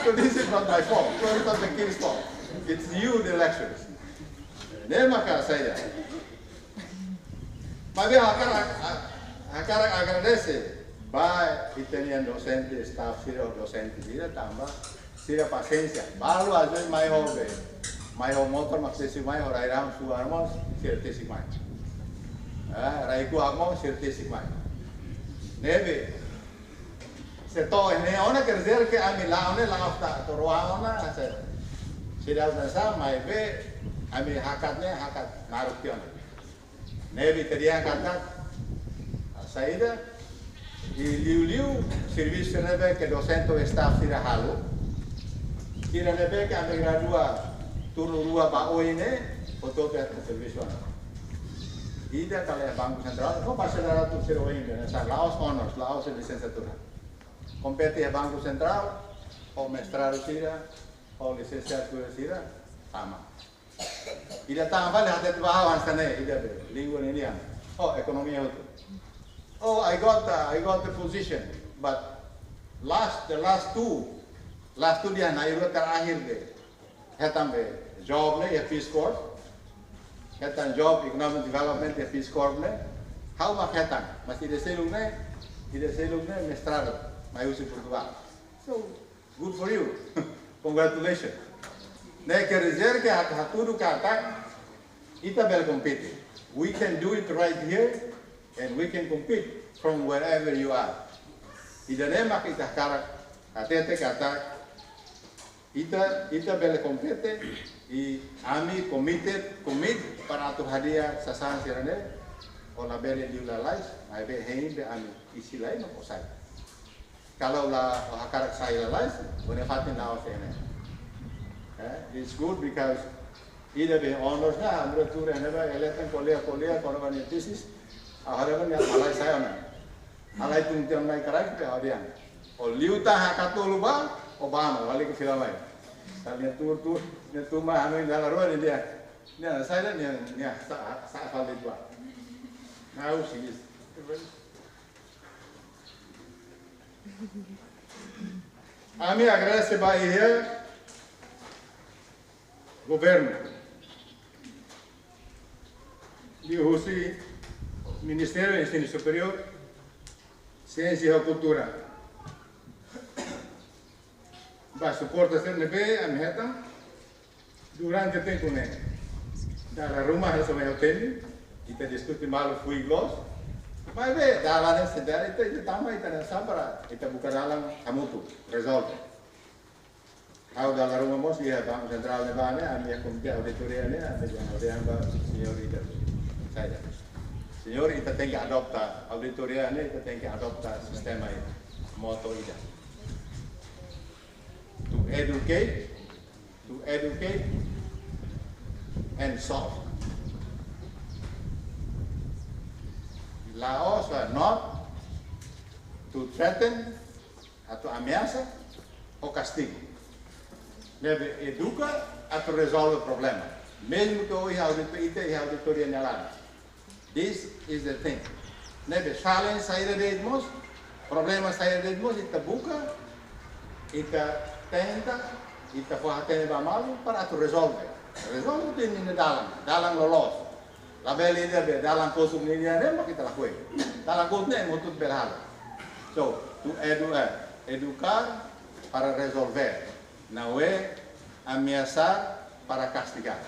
So this is not my fault. So it's not the kid's fault. It's you, the lecturers. Ne'e maka saida. Maibé hakarak, hakarak agradese ba ita-nia dosente, staff sira, dosente sira, tanba sira pasiénsia. Balu às vezes mai ho be, mai ho motor, mak tesik mai, ho rai-rahun suar mós, sira tesik mai. Eh, rai-kuak mós, sira tesik mai. Ne'ebé, se to'o iha ne'e ona, quer dizer que ami la'o ne'e, la'o ita to'o rua ona, se, seidauk hanesan, maibé, ami hakat ne'e, hakat naruk tiha ona. Ne'ebé ita dehan katak, ah, saida, i liuliu servisu ne'ebé ke dosente ho staff sira halo. Sira ne'ebé ke ami gradua turnu rua ba oin ne'e, hotu-hotu hetan servisu ona. Ida kala iha Banku Sentrál, no bachareladu sira oin ne'e, hanesan la'ós honors, la'ós lisensiatura. Kompete iha Banku Sentrál, ho mestradu sira, ho lisensiatura sira, sama. Ida tan fali hatete ba ha'u hanesan ne'e, ida be, língua ninian. Oh, ekonomia hotu. Oh, I got, uh, I got the position, but last, the last two, last two dehan na'in-rua terakhir be. Hetan be, job ne'e, iha Peace Corps. Hetan job, economic development, iha Peace Corps ne'e. Ha'u mak hetan, mas ida seluk ne'e, ida seluk ne'e, mestradu, mai husi Portugal. So, good for you. Congratulations. Ne'e quer dizer que ha'u hatudu katak ita bele kompete. We can do it right here. And we can compete from wherever you are. Ida-ne'e mak ita hakarak hatete katak ita, ita bele kompete, i ami committed, commit para atu hadi'a sasán sira-ne'e, ó labele liu lalais, maibé hein be ami isin-la'en no kosai. Kalau la ó hakarak sai lalais, ó-nia fatin la'ós iha ne'e. Eh, it's good because ida be honors na, hamriik tuur iha ne'ebá, eleten ko'alia, ko'alia, kona-ba nia thesis, ha'u haree ba nia halai sai ona. Halai tun tiha ona mai kraik be hadi'a. Ó liu tan hakat tolu ba, ó ba no, balik ke fila mai. Tali nia tuur, tuur, nia tuur mai hanoin dala rua nia dehan. Nia sai de'it nia, nia sa, sa fali ba. Now she is. Ami agradese ba iha governu, liuhusi Ministériu Ensinu Superiór, Siénsia no Kultura, ba suporta sira ne'ebé ami hetan durante tempu ne'e. Dala ruma halo sama ha'u temi, ita diskute malu fuik loos. Maibé dala ne'e sendiri ita, ita tama, ita hanesan para ita buka dalan hamutuk, rezolve. Ha'u dala ruma mós iha Banku Sentrál ne'ebá ne'e, ami iha komité auditoria ne'e, ami dehan, ami dehan ba señór ida. Saida? Señór, ita tenke adota auditoria ne'e, ita tenke adota sistema ida, moto ida. To educate, to educate and solve. La'ós, not to threaten, atu ameasa ou kastigu. Ne'ebé eduka atu rezolve problema. Mezmu ke ó iha audito, ita iha auditoria nia laran. This is the thing. Ne'ebé challenge saida de'it mós, problema saida de'it mós, ita buka, ita tenta, ita fó hatene ba malu para atu rezolve. Rezolve tuir ninia dalan, dalan loloos. Labele ida be dalan kosong ninia ne'e mak ita lakohi. Dalan kosong ne'e ema hotu bele halo. So, to edu, eh, educar para resolver. Não é ameaçar para castigar.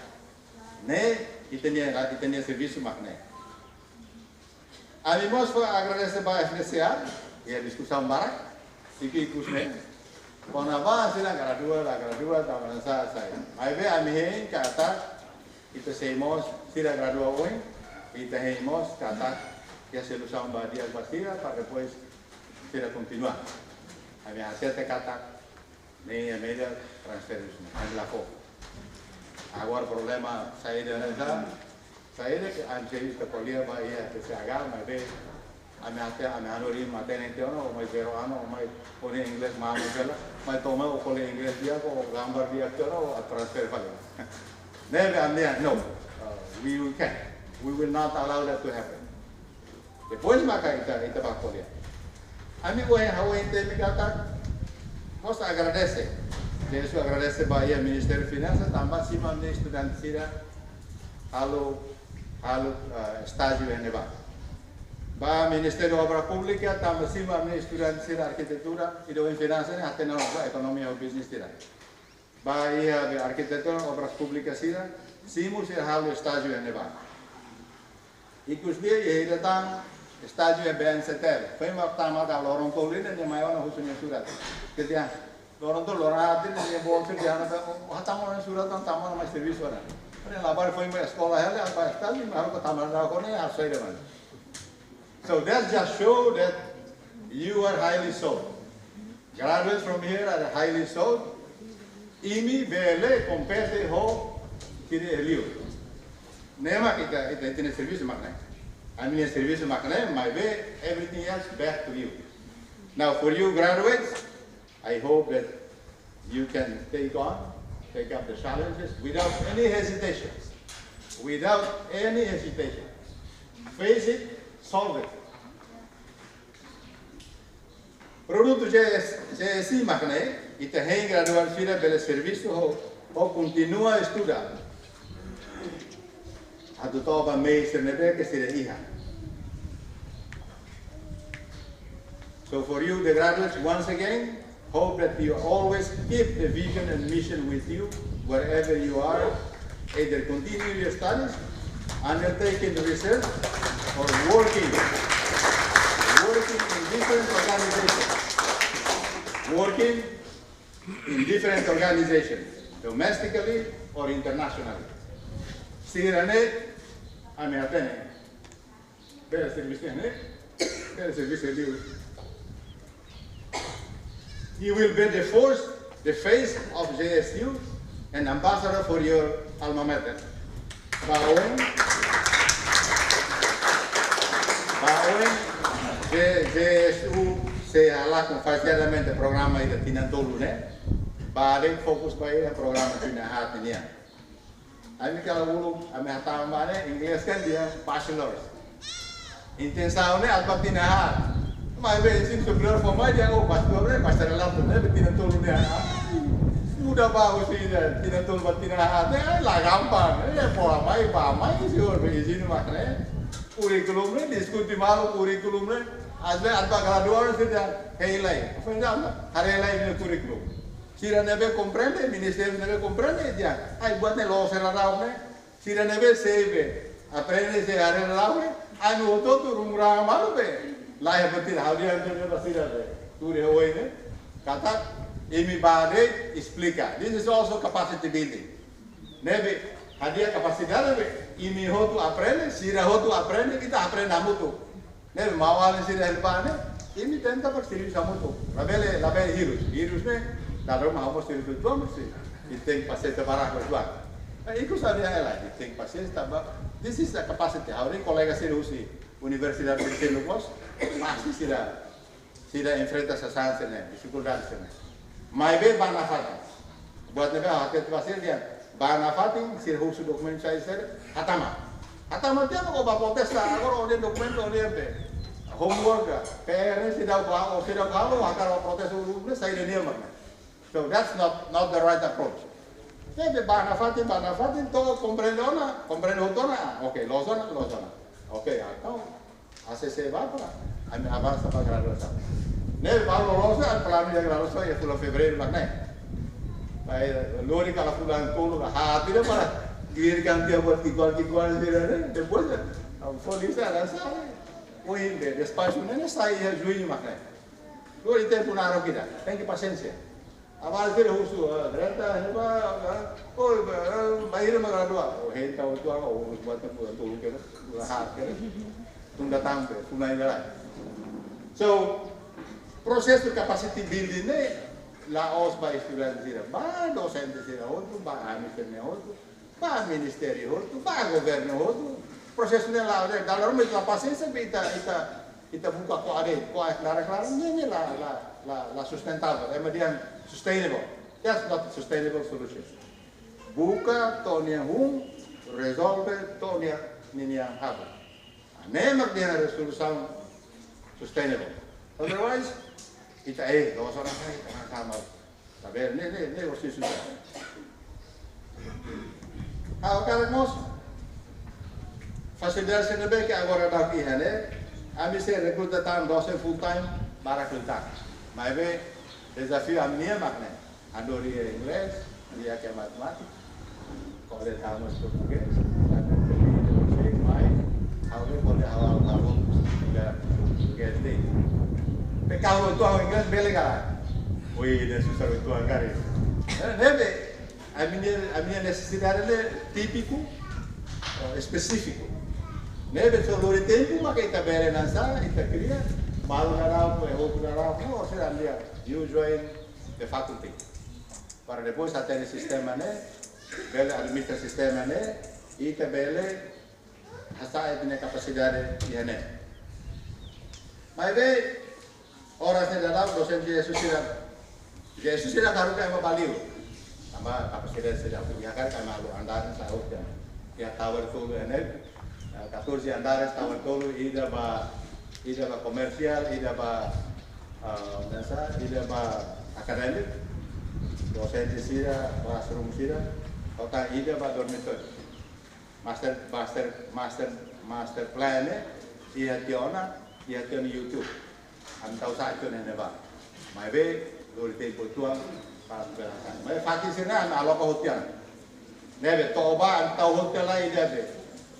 Ne'e, ita-nia, ita-nia servisu mak ne'e. Ami mós fó agradese ba F D C A, iha diskusaun barak, ikus-ikus ne'e. Kona-ba sira gradua, la gradua, tanba sá, saida. Maibé ami hein katak, ita sei mós, sira gradua oin, ita hein mós katak, iha solusaun ba di'ak ba sira, para depois sira kontinua. Ami aseita katak, ne'e iha média transfere husi ne'e, ami la fó. Agora problema saida ne'e, saida ke ami sei ita ko'alia ba iha F D C A, maibé ami até, ami hanorin matenek tiha ona, ó mai zero ano, ó mai ko'alia inglés malu tiha ona, mai to'o mai ó ko'alia inglés di'ak, ó gambar di'ak tiha ona, ó transfere fali. Ne'ebé ami dehan, no, uh, we, we can't. We will not allow that to happen. Depois maka ita, ita bá ko'alia. Ami ohin, ha'u ohin temi katak, mós agradese. Depois agradese ba iha Ministériu Finansa, tanba simu ami-nia estudante sira halo, halo, ah, estájiu iha ne'ebá. Ba Ministériu Obra Públika, tanba simu ami-nia estudante sira arkitetura, ida ohin finansa ne'e hatene ona ba ekonomia ou business sira. Ba iha be arkitektura, obras públikas sira, simu sira halo estájiu iha ne'ebá. Ikus liu iha ida tan estájiu iha B N C T L. Foin mak tama ka loron tolu ne'e, nia mai ona husu nia surat. Kemudian, loron tolu, loron haat ne'e, nia bolu sira dehan, "Ó hatama ona surat, ó tama ona mai servisu ona." Nia labarik foin mai eskola hela, apa estájiu, nia haruka tama ona kona, harus saida mana. So that just show that you are highly sought. Graduates from here are highly sought. Imi bele kompete ho sira iha li'ur. Ne'e mak ita, ita, ita-nia servisu mak ne'e. Ami-nia servisu mak ne'e, maibé everything else back to you. Now, for you graduates, I hope that you can take on, take up the challenges without any hesitation. Without any hesitation. Face it, solve it. Produtu J S, J S C mak ne'e, ita hein graduadu sira bele servisu ho, ho kontinua estuda. Atu to'o ba meius sira ne'ebé ke sira iha. So for you, the graduates, once again, hope that you always keep the vision and mission with you wherever you are, either continue your studies, undertaking research or working, working in different organizations, working in different organizations, domestically or internationally. Sira ne'e, ami hatene, bele servisu ne'e, bele servisu liu. You will be the force, the face of J S U, an ambassador for your alma mater. Ba oin, ba oin, J-, J S U sei halakon fasilmente programa ida tinan tolu ne'e, ba de'it fokus ba iha programa tinan haat nian. Ami kala uluk, ami hatama ne'e, inglés kan dehan bachelors. Intensaun ne'e atu ba tinan haat. Maibé ensinu superiór fó mai dehan, oh, bachelor ne'e, bacharelatu ne'e, ba tinan tolu ne'e. Ai, muda ba husi ida, tinan tolu ba tinan haat ne'e, ai, la gampang. Ne'e, fó mai, ba mai, señór, ba ensinu mak ne'e. Kurríkulu ne'e, diskute malu kurríkulu ne'e. Às vezes, atu ba gradua, sira dehan, hei lai. Fó dehan, haree lai nia kurríkulu. Sira ne'ebé komprende, ministériu ne'ebé komprende, dehan, ai, buat ne'e loos hela daudaun ne'e. Sira ne'ebé sei be, aprende sei haree daudaun ne'e, anu hotu-hotu ruma-rua malu be. Laiha buat ida ha'u dehan ba sira be. Tuur iha oin ne'e. Katak, imi ba de'it esplika. This is also capacity building. Ne'ebé, hadi'a kapasidade be, imi hotu aprende, sira hotu aprende, ita aprende hamutuk. Ne'ebé maun-alin sira hela ba ne'e, imi tenta para servisu hamutuk. Labele, labele hirus. Hirus ne'e, dala ruma ha'u mós servisu uitoan, mós imi tenke pasiénsia barak uitoan. Eh, ikus ha'u dehan hela, imi tenke pasiénsia tanba. This is a capacity. Ha'u dehan kolega sira husi Universidade Vicente Lagos, pasti sira, sira enfrenta sasán sira-ne'e, difikuldade sira-ne'e. Maibé ba nafatin. Buat ne'ebé ha'u hatete ba sira dehan, ba nafatin, sira husu dokumentu saida, hatama. Hatama tiha mak ó ba protesta, agora ó-nia dokumentu, ó-nia be homework, P R ne'e seidauk ba, ó seidauk halo, hakarak ba protesta uluk ne'e, saida nian mak ne'e. So that's not, not the right approach. Ne'ebé ba nafatin, ba nafatin, to'o komprende ona, komprende hotu ona, ah, oke, loos ona, loos ona. Oke, entaun, A C C ba para, ami avansa ba graduasaun. Ne'e ba loloos, ami planu iha graduasaun iha fulan Fevereiru mak ne'e. Ai, lori kala fulan tolu ka, hati de'it para, kiri kan tiap buat ki'ikoan, ki'ikoan, sira ne'e, depois, ah, fó lisan, dansa, ohin be, despaxu ne'e, ne'e sai iha Juñu mak ne'e. Lori tempu naruk ida, tenke pasiénsia. Agora sira husu, eh, renta, eh, ba, eh, oh, ba, eh, ba ida mak gradua. Oh, renta, oh, tuan, oh, urus buat ne'e, buat tolu kedas, buat haat kedas. Tun datang be, tunai galai. So, prosesu capacity building ne'e, la'ós ba estudante sira, ba dosente sira hotu, ba ami sira-ne'e hotu. Ba ministériu hotu, ba governu hotu, prosesu ne'e la, la, dala ruma ita la pasiénsia, ita, ita, ita buka ko'a de'it, ko'a klaru-klaru, ne'e, ne'e la, la, la, la sustentável, ema dehan sustainable. That's not sustainable solution. Buka to'o nia hun, rezolve to'o nia, ninia hahú. Ne'e mak dehan solusaun sustainable. Otherwise, ita, eh, dosa orang lain, orang sama. Tapi ne'e, ne'e, ne'e, osi susar. Ha'u hakarak mós fasilidade sira ne'ebé ke agora daudaun iha ne'e, ami sei rekruta tan dosen full time, barak liután. Maibé, dezafiu ami-nian mak ne'e. Hadomi inglés, hadomi matemátika, ko'alia tan mós portugés, tanba ne'e, ne'e, ne'e, mai, ha'u ne'e, ko'alia ha'u, ha'u, ha'u, portugés de'it. Pe kau tu ha'u inglés bele ka? Ui, ne'e susar tu ha'u kari. Eh, ne'ebé, ami-nia, ami-nia nesesidade ne'e típiku, eh, espesífiku. Ne'ebé só lori tempu, maka ita bele hanesan, ita kria, malu darau, eh, hotu darau, oh, sira lia, you join the faculty. Para depois hatene sistema ne'e, bele administra sistema ne'e, ita bele hasa'e ita-nia kapasidade iha ne'e. Maibé, oras ne'e daudaun, dosente J S U sira, J S U sira haruka ema ba li'ur. Tanba kapasidade sira, iha karik ema halo andar, sa'e hotu. Iha tower tolu iha ne'e, eh, catorze andares, tower tolu, ida ba, ida ba komersiál, ida ba, ah, hanesan, ida ba akadémiku, dosente sira, classroom sira, total ida ba dormitóriu. Master, master, master, master plan ne'e, iha tiha ona, iha tiha ona YouTube. Ami tau sa'e tiha ona ne'ebá. Maibé, lori tempu uitoan, para bele hanesan. Maibé fatin sira-ne'e, ami aloka hotu tiha ona. Ne'ebé, to'o bá, ami tau hotu tiha ona ida be.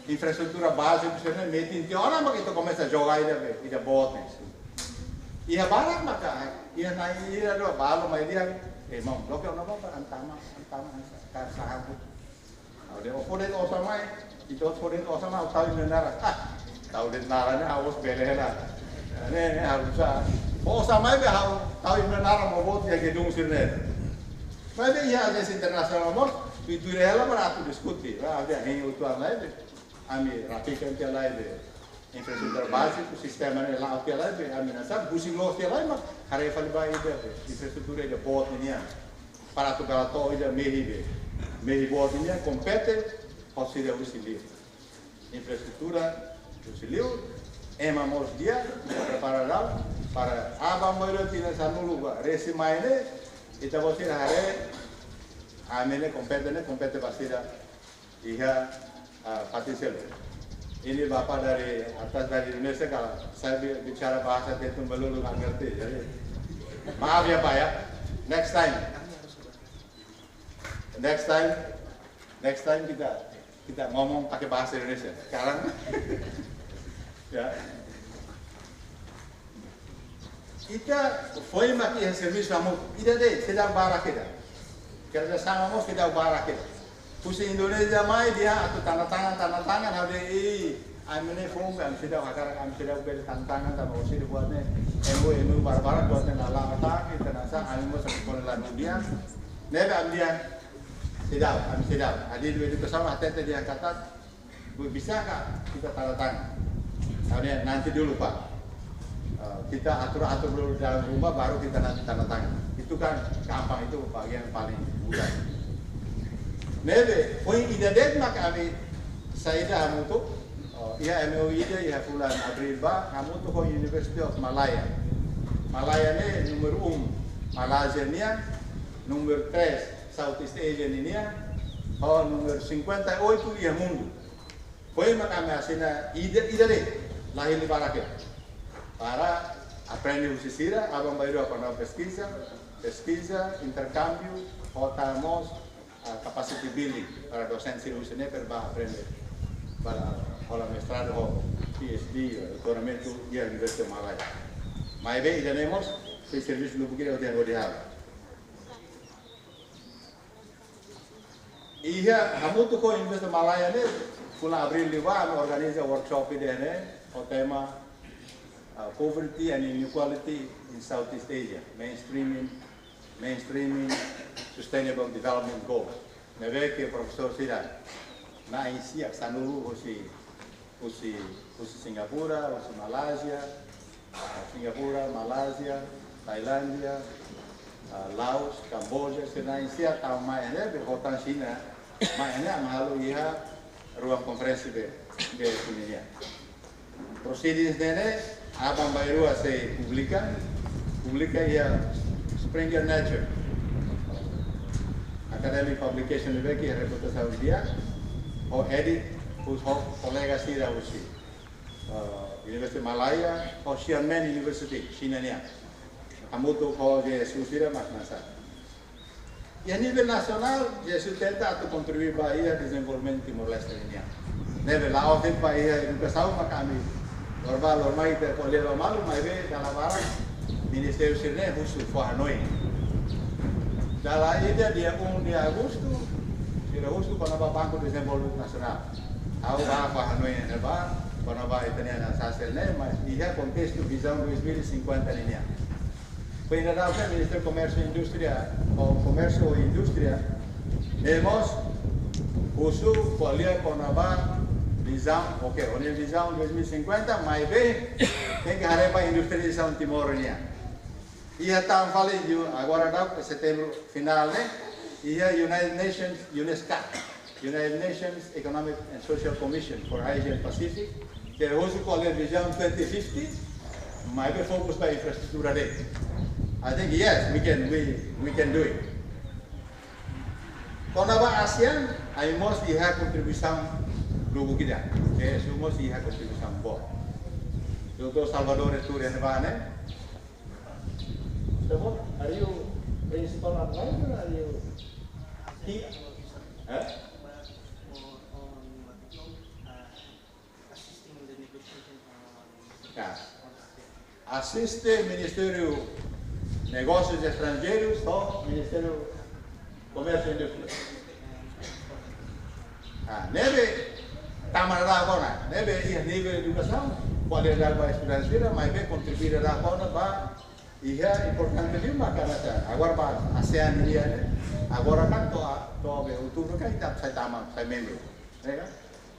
Infraestrutura báziku sira-ne'e metin tiha ona mak ita komesa joga ida be, ida boot ne'e. Iha barak maka, iha na'in ida dua balu mai dehan, eh, maun, loke ona ba, ba, an tama, an tama, an sa-, ka sahabu. Ha'u dehan, ó fó de'it osan mai, ita fó de'it osan mai, ha'u tau iha naran. Ah, tau de'it naran ne'e, ha'u mós bele hela. Ne'e, ne'e, ha'u sa. Fó osan mai be, ha'u tau iha naran, ha'u boot iha gedung sira-ne'e. Maibé iha ajénsia internasionál mós, tuir-tuir hela para atu diskute. Ba, ha'u dehan, hein, utuan lai be. Ami rapikan tiha lai be. Infraestrutura báziku, sistema ne'e la'o tiha lai be, ami nasaun, husik loos tiha lai, mak haree fali ba ida be, infraestrutura ida boot nian. Para atu bele to'o ida mehi be, mehi boot nian, kompete ho sira husi liur. Infraestrutura husi liur, ema mós di'ak, ita prepara dala, para aban-bainrua tinan sanulu ba, resin mai ne'e, ita-boot sira haree, ami ne'e kompete ne'e, kompete ba sira iha, ah, fatin seluk. Ini Bapak dari atas, dari Indonesia, kalau saya bi-, bicara bahasa Tetun Melulu nggak ngerti. Jadi, maaf ya, Pak, ya. Next time. Next time, next time kita, kita ngomong pakai bahasa Indonesia. Sekarang, ya. Ita foin mak iha servisu hamutuk, ida de'it, seidauk barak ida. Kerja sama mós seidauk barak ida. Husi Indonézia mai dehan atu tanda tangan, tanda tangan, ha'u dehan, "Ih, ami ne'e foun, ami seidauk hakarak, ami seidauk bele tanda tangan, tanba ó seidauk buat ne'e, M O U, M O U barak-barak buat ne'e la la'o tan, ita nasa, ami mós atu kole la nudian." Ne'ebé ami dehan, seidauk, ami seidauk. Hadi'a edukasaun hatete dehan katak, "Bisa nggak kita tanda tangan?" Ha'u dehan, "Nanti dulu, Pak. Eh, kita atur-atur dulu dalam rumah, baru kita nanti tanda tangan." Itu kan gampang, itu bagian paling mudah. Ne'ebé, foin ida de'it mak ami saida hamutuk, eh, iha M O U ida, iha fulan Abríl ba, hamutuk ho University of Malaya. Malaya ne'e númeru um Malázia nian, númeru três Southeast Asia ninian, ho númeru cinquenta e oito iha mundu. Foin mak ami asina ida, ida de'it, la hili barak. Para aprende husi sira, aban-bainrua kona-ba peskiza, peskiza, interkámbiu, ho tan mós, ah, capacity building, para dosente sira husi ne'e para bá aprende, para hola mestradu ho P H D, doutoramentu, iha University of Malaya. Maibé, ida-ne'e mós, sei servisu lubuk ida, hodi halo. Iha hamutuk ho University Malaya ne'e, fulan Abríl liubá, ami organiza workshop ida-ne'e, ho tema, uh, Poverty and Inequality in Southeast Asia, Mainstreaming, Mainstreaming Sustainable Development Goals. Ne'ebé ke profesór sira na'in-sia, sanulu husi husi, husi Singapura, husi Malázia, ah, Singapura, Malázia, Tailándia, ah, Laos, Kamboja, sira na'in-sia tama mai ne'e, be ho tan Xina, mai ne'e ami halo iha ruang konferénsia be, be sini ya. Proceedings ne'e ne'e, aban-bainrua sei publika, publika iha Springer Nature. Academic publication ne'ebé ke reputasaun di'ak, ho edit, husi ho kolega sira husi, eh, University Malaya, ho Xiamen University, Xina nian. Hamutuk ho J S U sira mak nasa. Iha nivel nasionál, J S U tenta atu kontribui ba iha dezenvolvimentu Timor-Leste nian. Ne'ebé la'ós de'it ba iha edukasaun mak ami loroloron mai ita ko'alia ba malu, maibé dala barak ministériu sira-ne'e husu fó-hanoin. Dala ida dia um de agostu, sira husu kona-ba Banku Dezenvolvimentu Nasionál. Ha'u bá fó-hanoin ne'ebá, kona-ba ita-nia hanesan sira-ne'e, mas iha kontestu vizaun dois mil e cinquenta ninian. Foin dadauk ne'e Ministériu Komérsiu Indústria, ou Komérsiu ou Indústria, ne'e mós husu ko'alia kona-ba vizaun, oke, ó-nia vizaun dois mil e cinquenta, maibé tenke haree ba industrializasaun Timor nian. Iha tan fali, iha agora daudaun setembru finál ne'e, iha United Nations, UNESCAP, United Nations Economic and Social Commission for Asia and Pacific, ke husu ko'alia vizaun twenty fifty, maibé fokus ba infraestrutura de'it. I think, yes, we can, we, we can do it. Kona-ba ASEAN, ami mós iha kontribuisaun lubuk ida. J S U mós iha kontribuisaun boot. Doutór Salvador Eturi ne'ebá ne'e. Doutór, are you principal advisor? Are you he-, eh? Asiste Ministériu Negósius Estranjeirus ho Ministériu Komérsiu Indústria. Ah, ne'ebé tama dala ruma ona, ne'ebé iha nivel edukasaun, kualidade ba estudante sira, maibé kontribui dala ruma ona ba iha importante liu maka hanesan agora ba ASEAN nian ne'e, agora kan to'o, to'o be outubru kan ita sai tama, sai membru. Ya kan?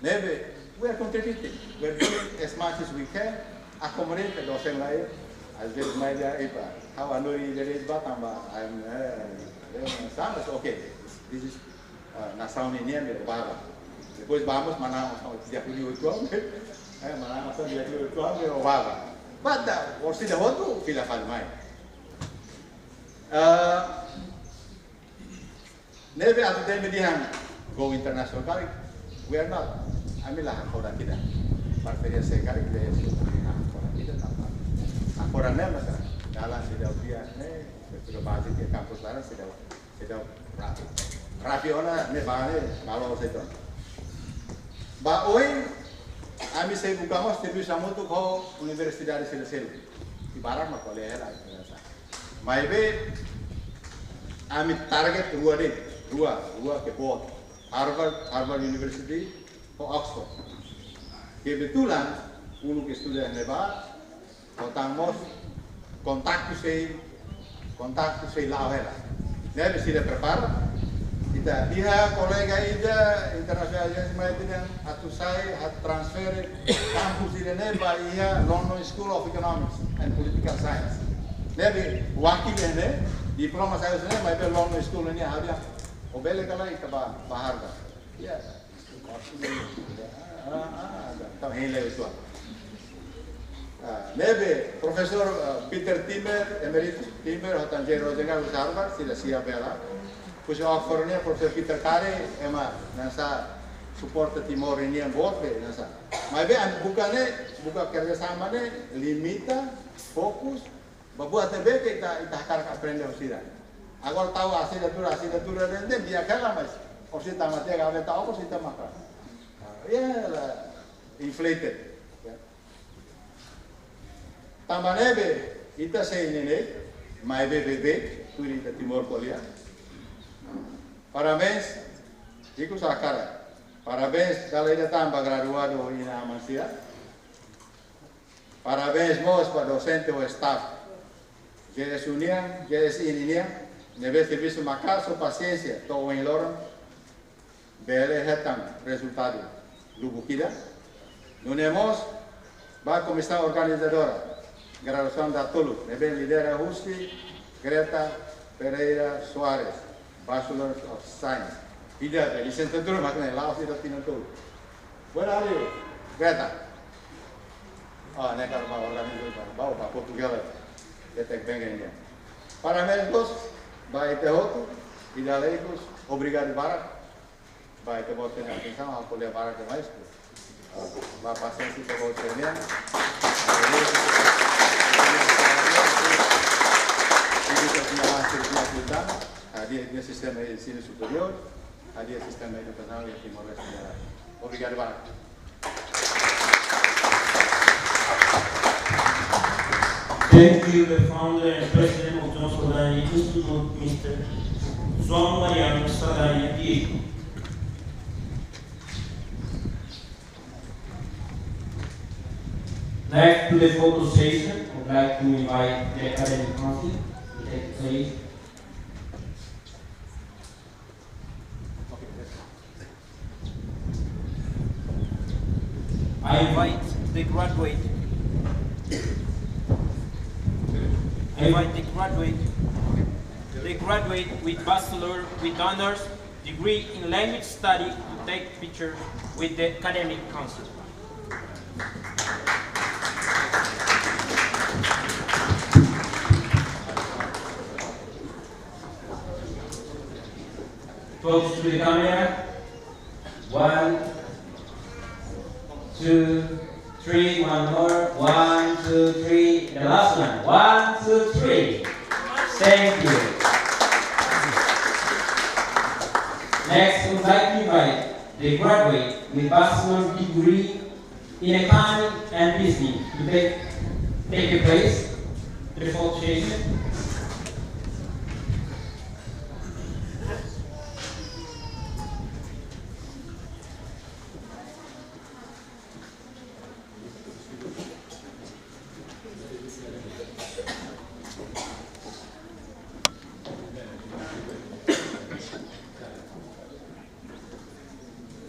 Ne'ebé, we are contributing. We are doing as much as we can. Accommodate the docent lain. As well, my dear, if, uh, how I know you, there is, but, um, I'm, uh, uh, sounds okay. This is, uh, nasaun ninian, bele bá. Depois vamos, manán, manán, dia puluh dua, eh, manán, manán, dia puluh dua, bele bá. But, uh, orsida hotu, fila fali mai. Uh, Ne'ebé atu temi dehan go international karik, we are not. Ami la hakfodak ida. Parseria sé karik, le su la hakfodak ida, tanba hakfodak ne'e maka dalan seidauk di'ak ne'e, estrutura baze iha kampus laran seidauk, seidauk rapi. Rapi ona ne'e ba ne'e, malo seidauk. Ba oin, ami sei buka mós servisu hamutuk ho universidade sira seluk. Ibarat mak ko'alia hela, Maibé, ami target rua de'it, rua, rua ke boot. Harvard, Harvard University, ho Oxford. Kebetulan, uluk estuda iha ne'ebá, ho tan mós, kontaktu sei, kontaktu sei la'o hela. Ne'ebé sira prepara, ita iha kolega ida internasionál yang mai bilang, atu sai, atu transfere kampus ida-ne'e ba iha London School of Economics and Political Science. Ne'ebé wakil ne'e, diploma sai husi ne'e, maibé London School ne'e hadi'a. Ó bele ka lae ita ba, ba Harvard. Ya. Ah, ah, ah, entaun hein leu tua. Ah, ne'ebé, Profesór, ah, Peter Timmer, Emeritus Timmer, ho tan Jay Rojega, husi Harvard, sira siap hela. Husi Oxford nian, Profesór Peter Carey, ema hanesan suporta Timor nian boot be, hanesan. Maibé ami buka ne'e, buka kerjasama ne'e, limita, fokus, ba buat ne'ebé ke ita, ita hakarak aprende ho sira. Agora tau asinatura, asinatura ne'e, ne'e di'ak hela, mas, orsida matenek, ave tau, orsida maka. Ah, ya, la, inflated. Ya. Tanba ne'ebé, ita sei nene, maibé beibeik, tuir ita Timor ko'alia. Parabéns, ikus hakarak. Parabéns, dala ida tan ba graduadu inan-aman sira. Parabéns mós ba dosente ho staff. J S U nian, J S I ninian, ne'ebé servisu maka'as ho pasiénsia, to'o ohin loron. Bele hetan rezultadu lubuk ida. Nune'e mós ba komisaun organizadora graduasaun datoluk ne'ebé lidera husi Greta Pereira Soares, Bachelor of Science. Ida be lisensiatura mak ne'e la'ós ida tinan tolu. Where are you, Greta? Ah, ne'e karik ba organizadora ba, ba Portugal. Ita bengkok nian. Parabéns mós ba ita hotu, ida ikus, obrigadu barak. Ba ita-boot sira-nia atensaun, ha'u ko'alia barak demais. Ba pasiénsia ita-boot sira-nian. Ita-boot sira-nia atensaun, hadi'a iha sistema ensinu superiór, hadi'a sistema edukasaun iha Timor-Leste. Obrigadu barak. Thank you, the founder and president of João Saldanha Institute, Mister João Mariano Saldanha Diego. Next to the photo session, I'd like to invite the Academic Council to take the stage. I invite the graduate. I invite the graduate. The graduate with bachelor with honors degree in language study to take picture with the academic council. Focus to the camera. One, two, three. One more. One, two, three. The last one. One, two, three. Thank you. Next, we'd like to invite the graduate with bachelor's degree in accounting and business to take Take your place. Default position.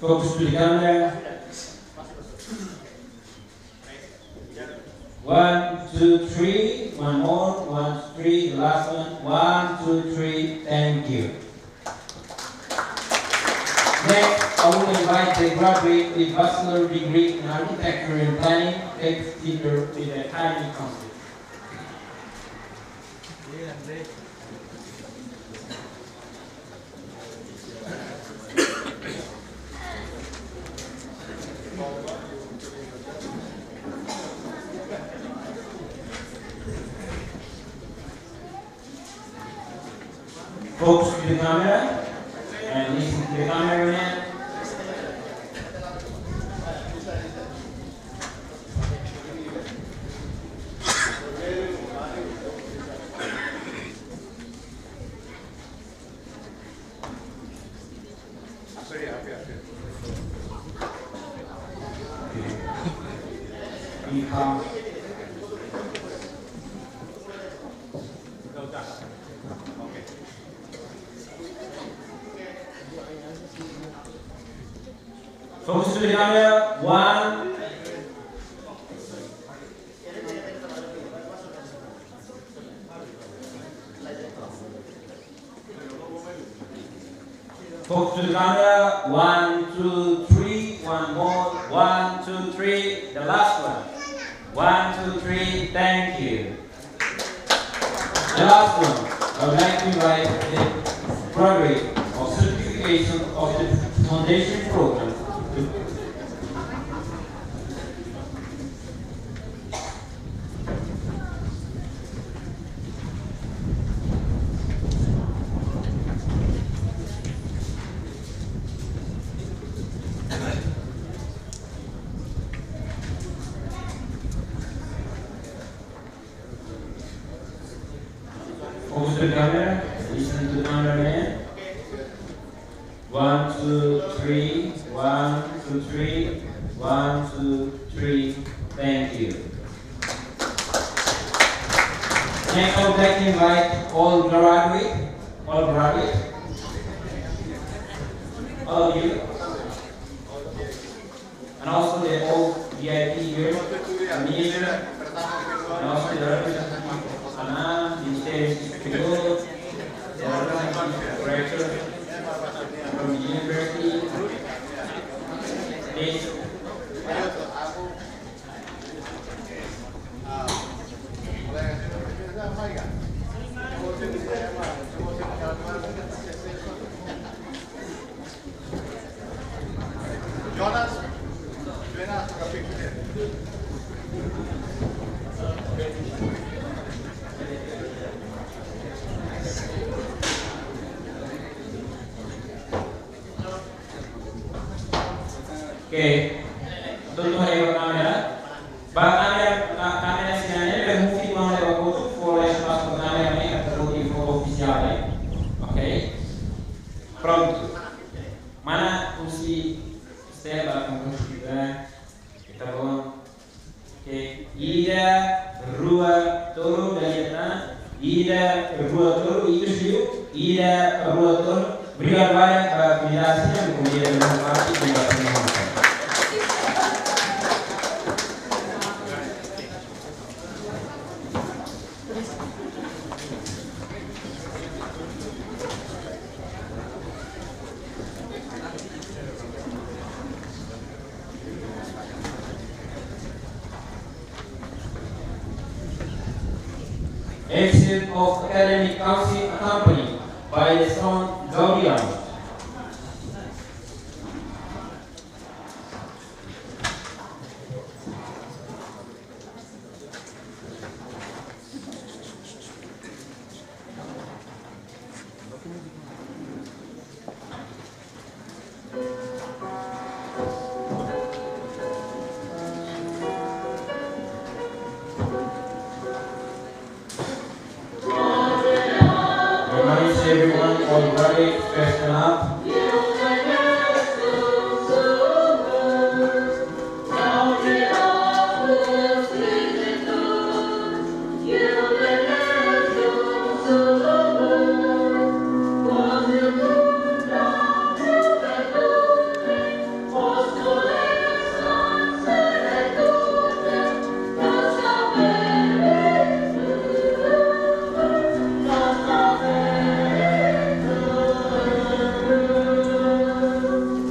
Focus to the camera. One, two, three. One more. One, two, three. The last one. One, two, three. Thank you. Next, I will invite the graduate with bachelor degree in architecture and planning, David Tinder, with a kindly counsel. Focus to the camera and listen to the cameraman. Focus to the camera. One. Focus to the camera. One, two, three. One more. One, two, three. The last one. One, two, three. Thank you. The last one, I would like to invite the graduate of certification of the foundation program to Focus to the camera. Listen to the cameraman. One, two, three. One, two, three. One, two, three. Thank you. Next, I would like to invite all graduate, all graduate, all of you. And also the all V I P here, the minister, and also the representative of Xanana, Ministério Superior, the representative of rector from the university. Please. Jonas, Jonas, oke. Atu haree ba kámera. Ba kámera, ka-, kámera sira-ne'e, bele husi ida-ne'e ba kotuk, fó lai ba kámera ne'e, atu bele foto ofisiál, eh. Oke. Prontu. Mana husi Stella, como que está? Está bom. Oke, ida, rua, tolu, dala ida tan. Ida, rua, tolu, ikus liu. Ida, rua, tolu. Obrigadu barak ba atividade sira-ne'e, konvida ba parte de la semana. Action of Academic Council accompanied by the strong Gaudium. Festa na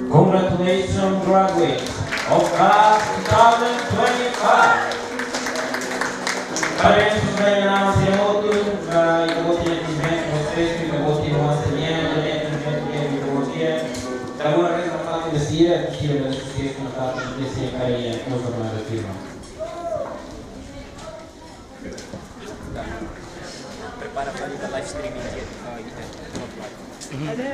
Congratulations, graduates of class two thousand twenty-five. Parabéns, profesora Ana Maria Moto, ba ita-boot nia atinjimentu, respeita ita-boot nia avansu, nia atinjimentu, nia atinjimentu. Agora, reza na parte da sira, que tira da sucesso na parte da sira, para a nossa jornada firma. Prepara para o live streaming dia, ah, gitu. Ada.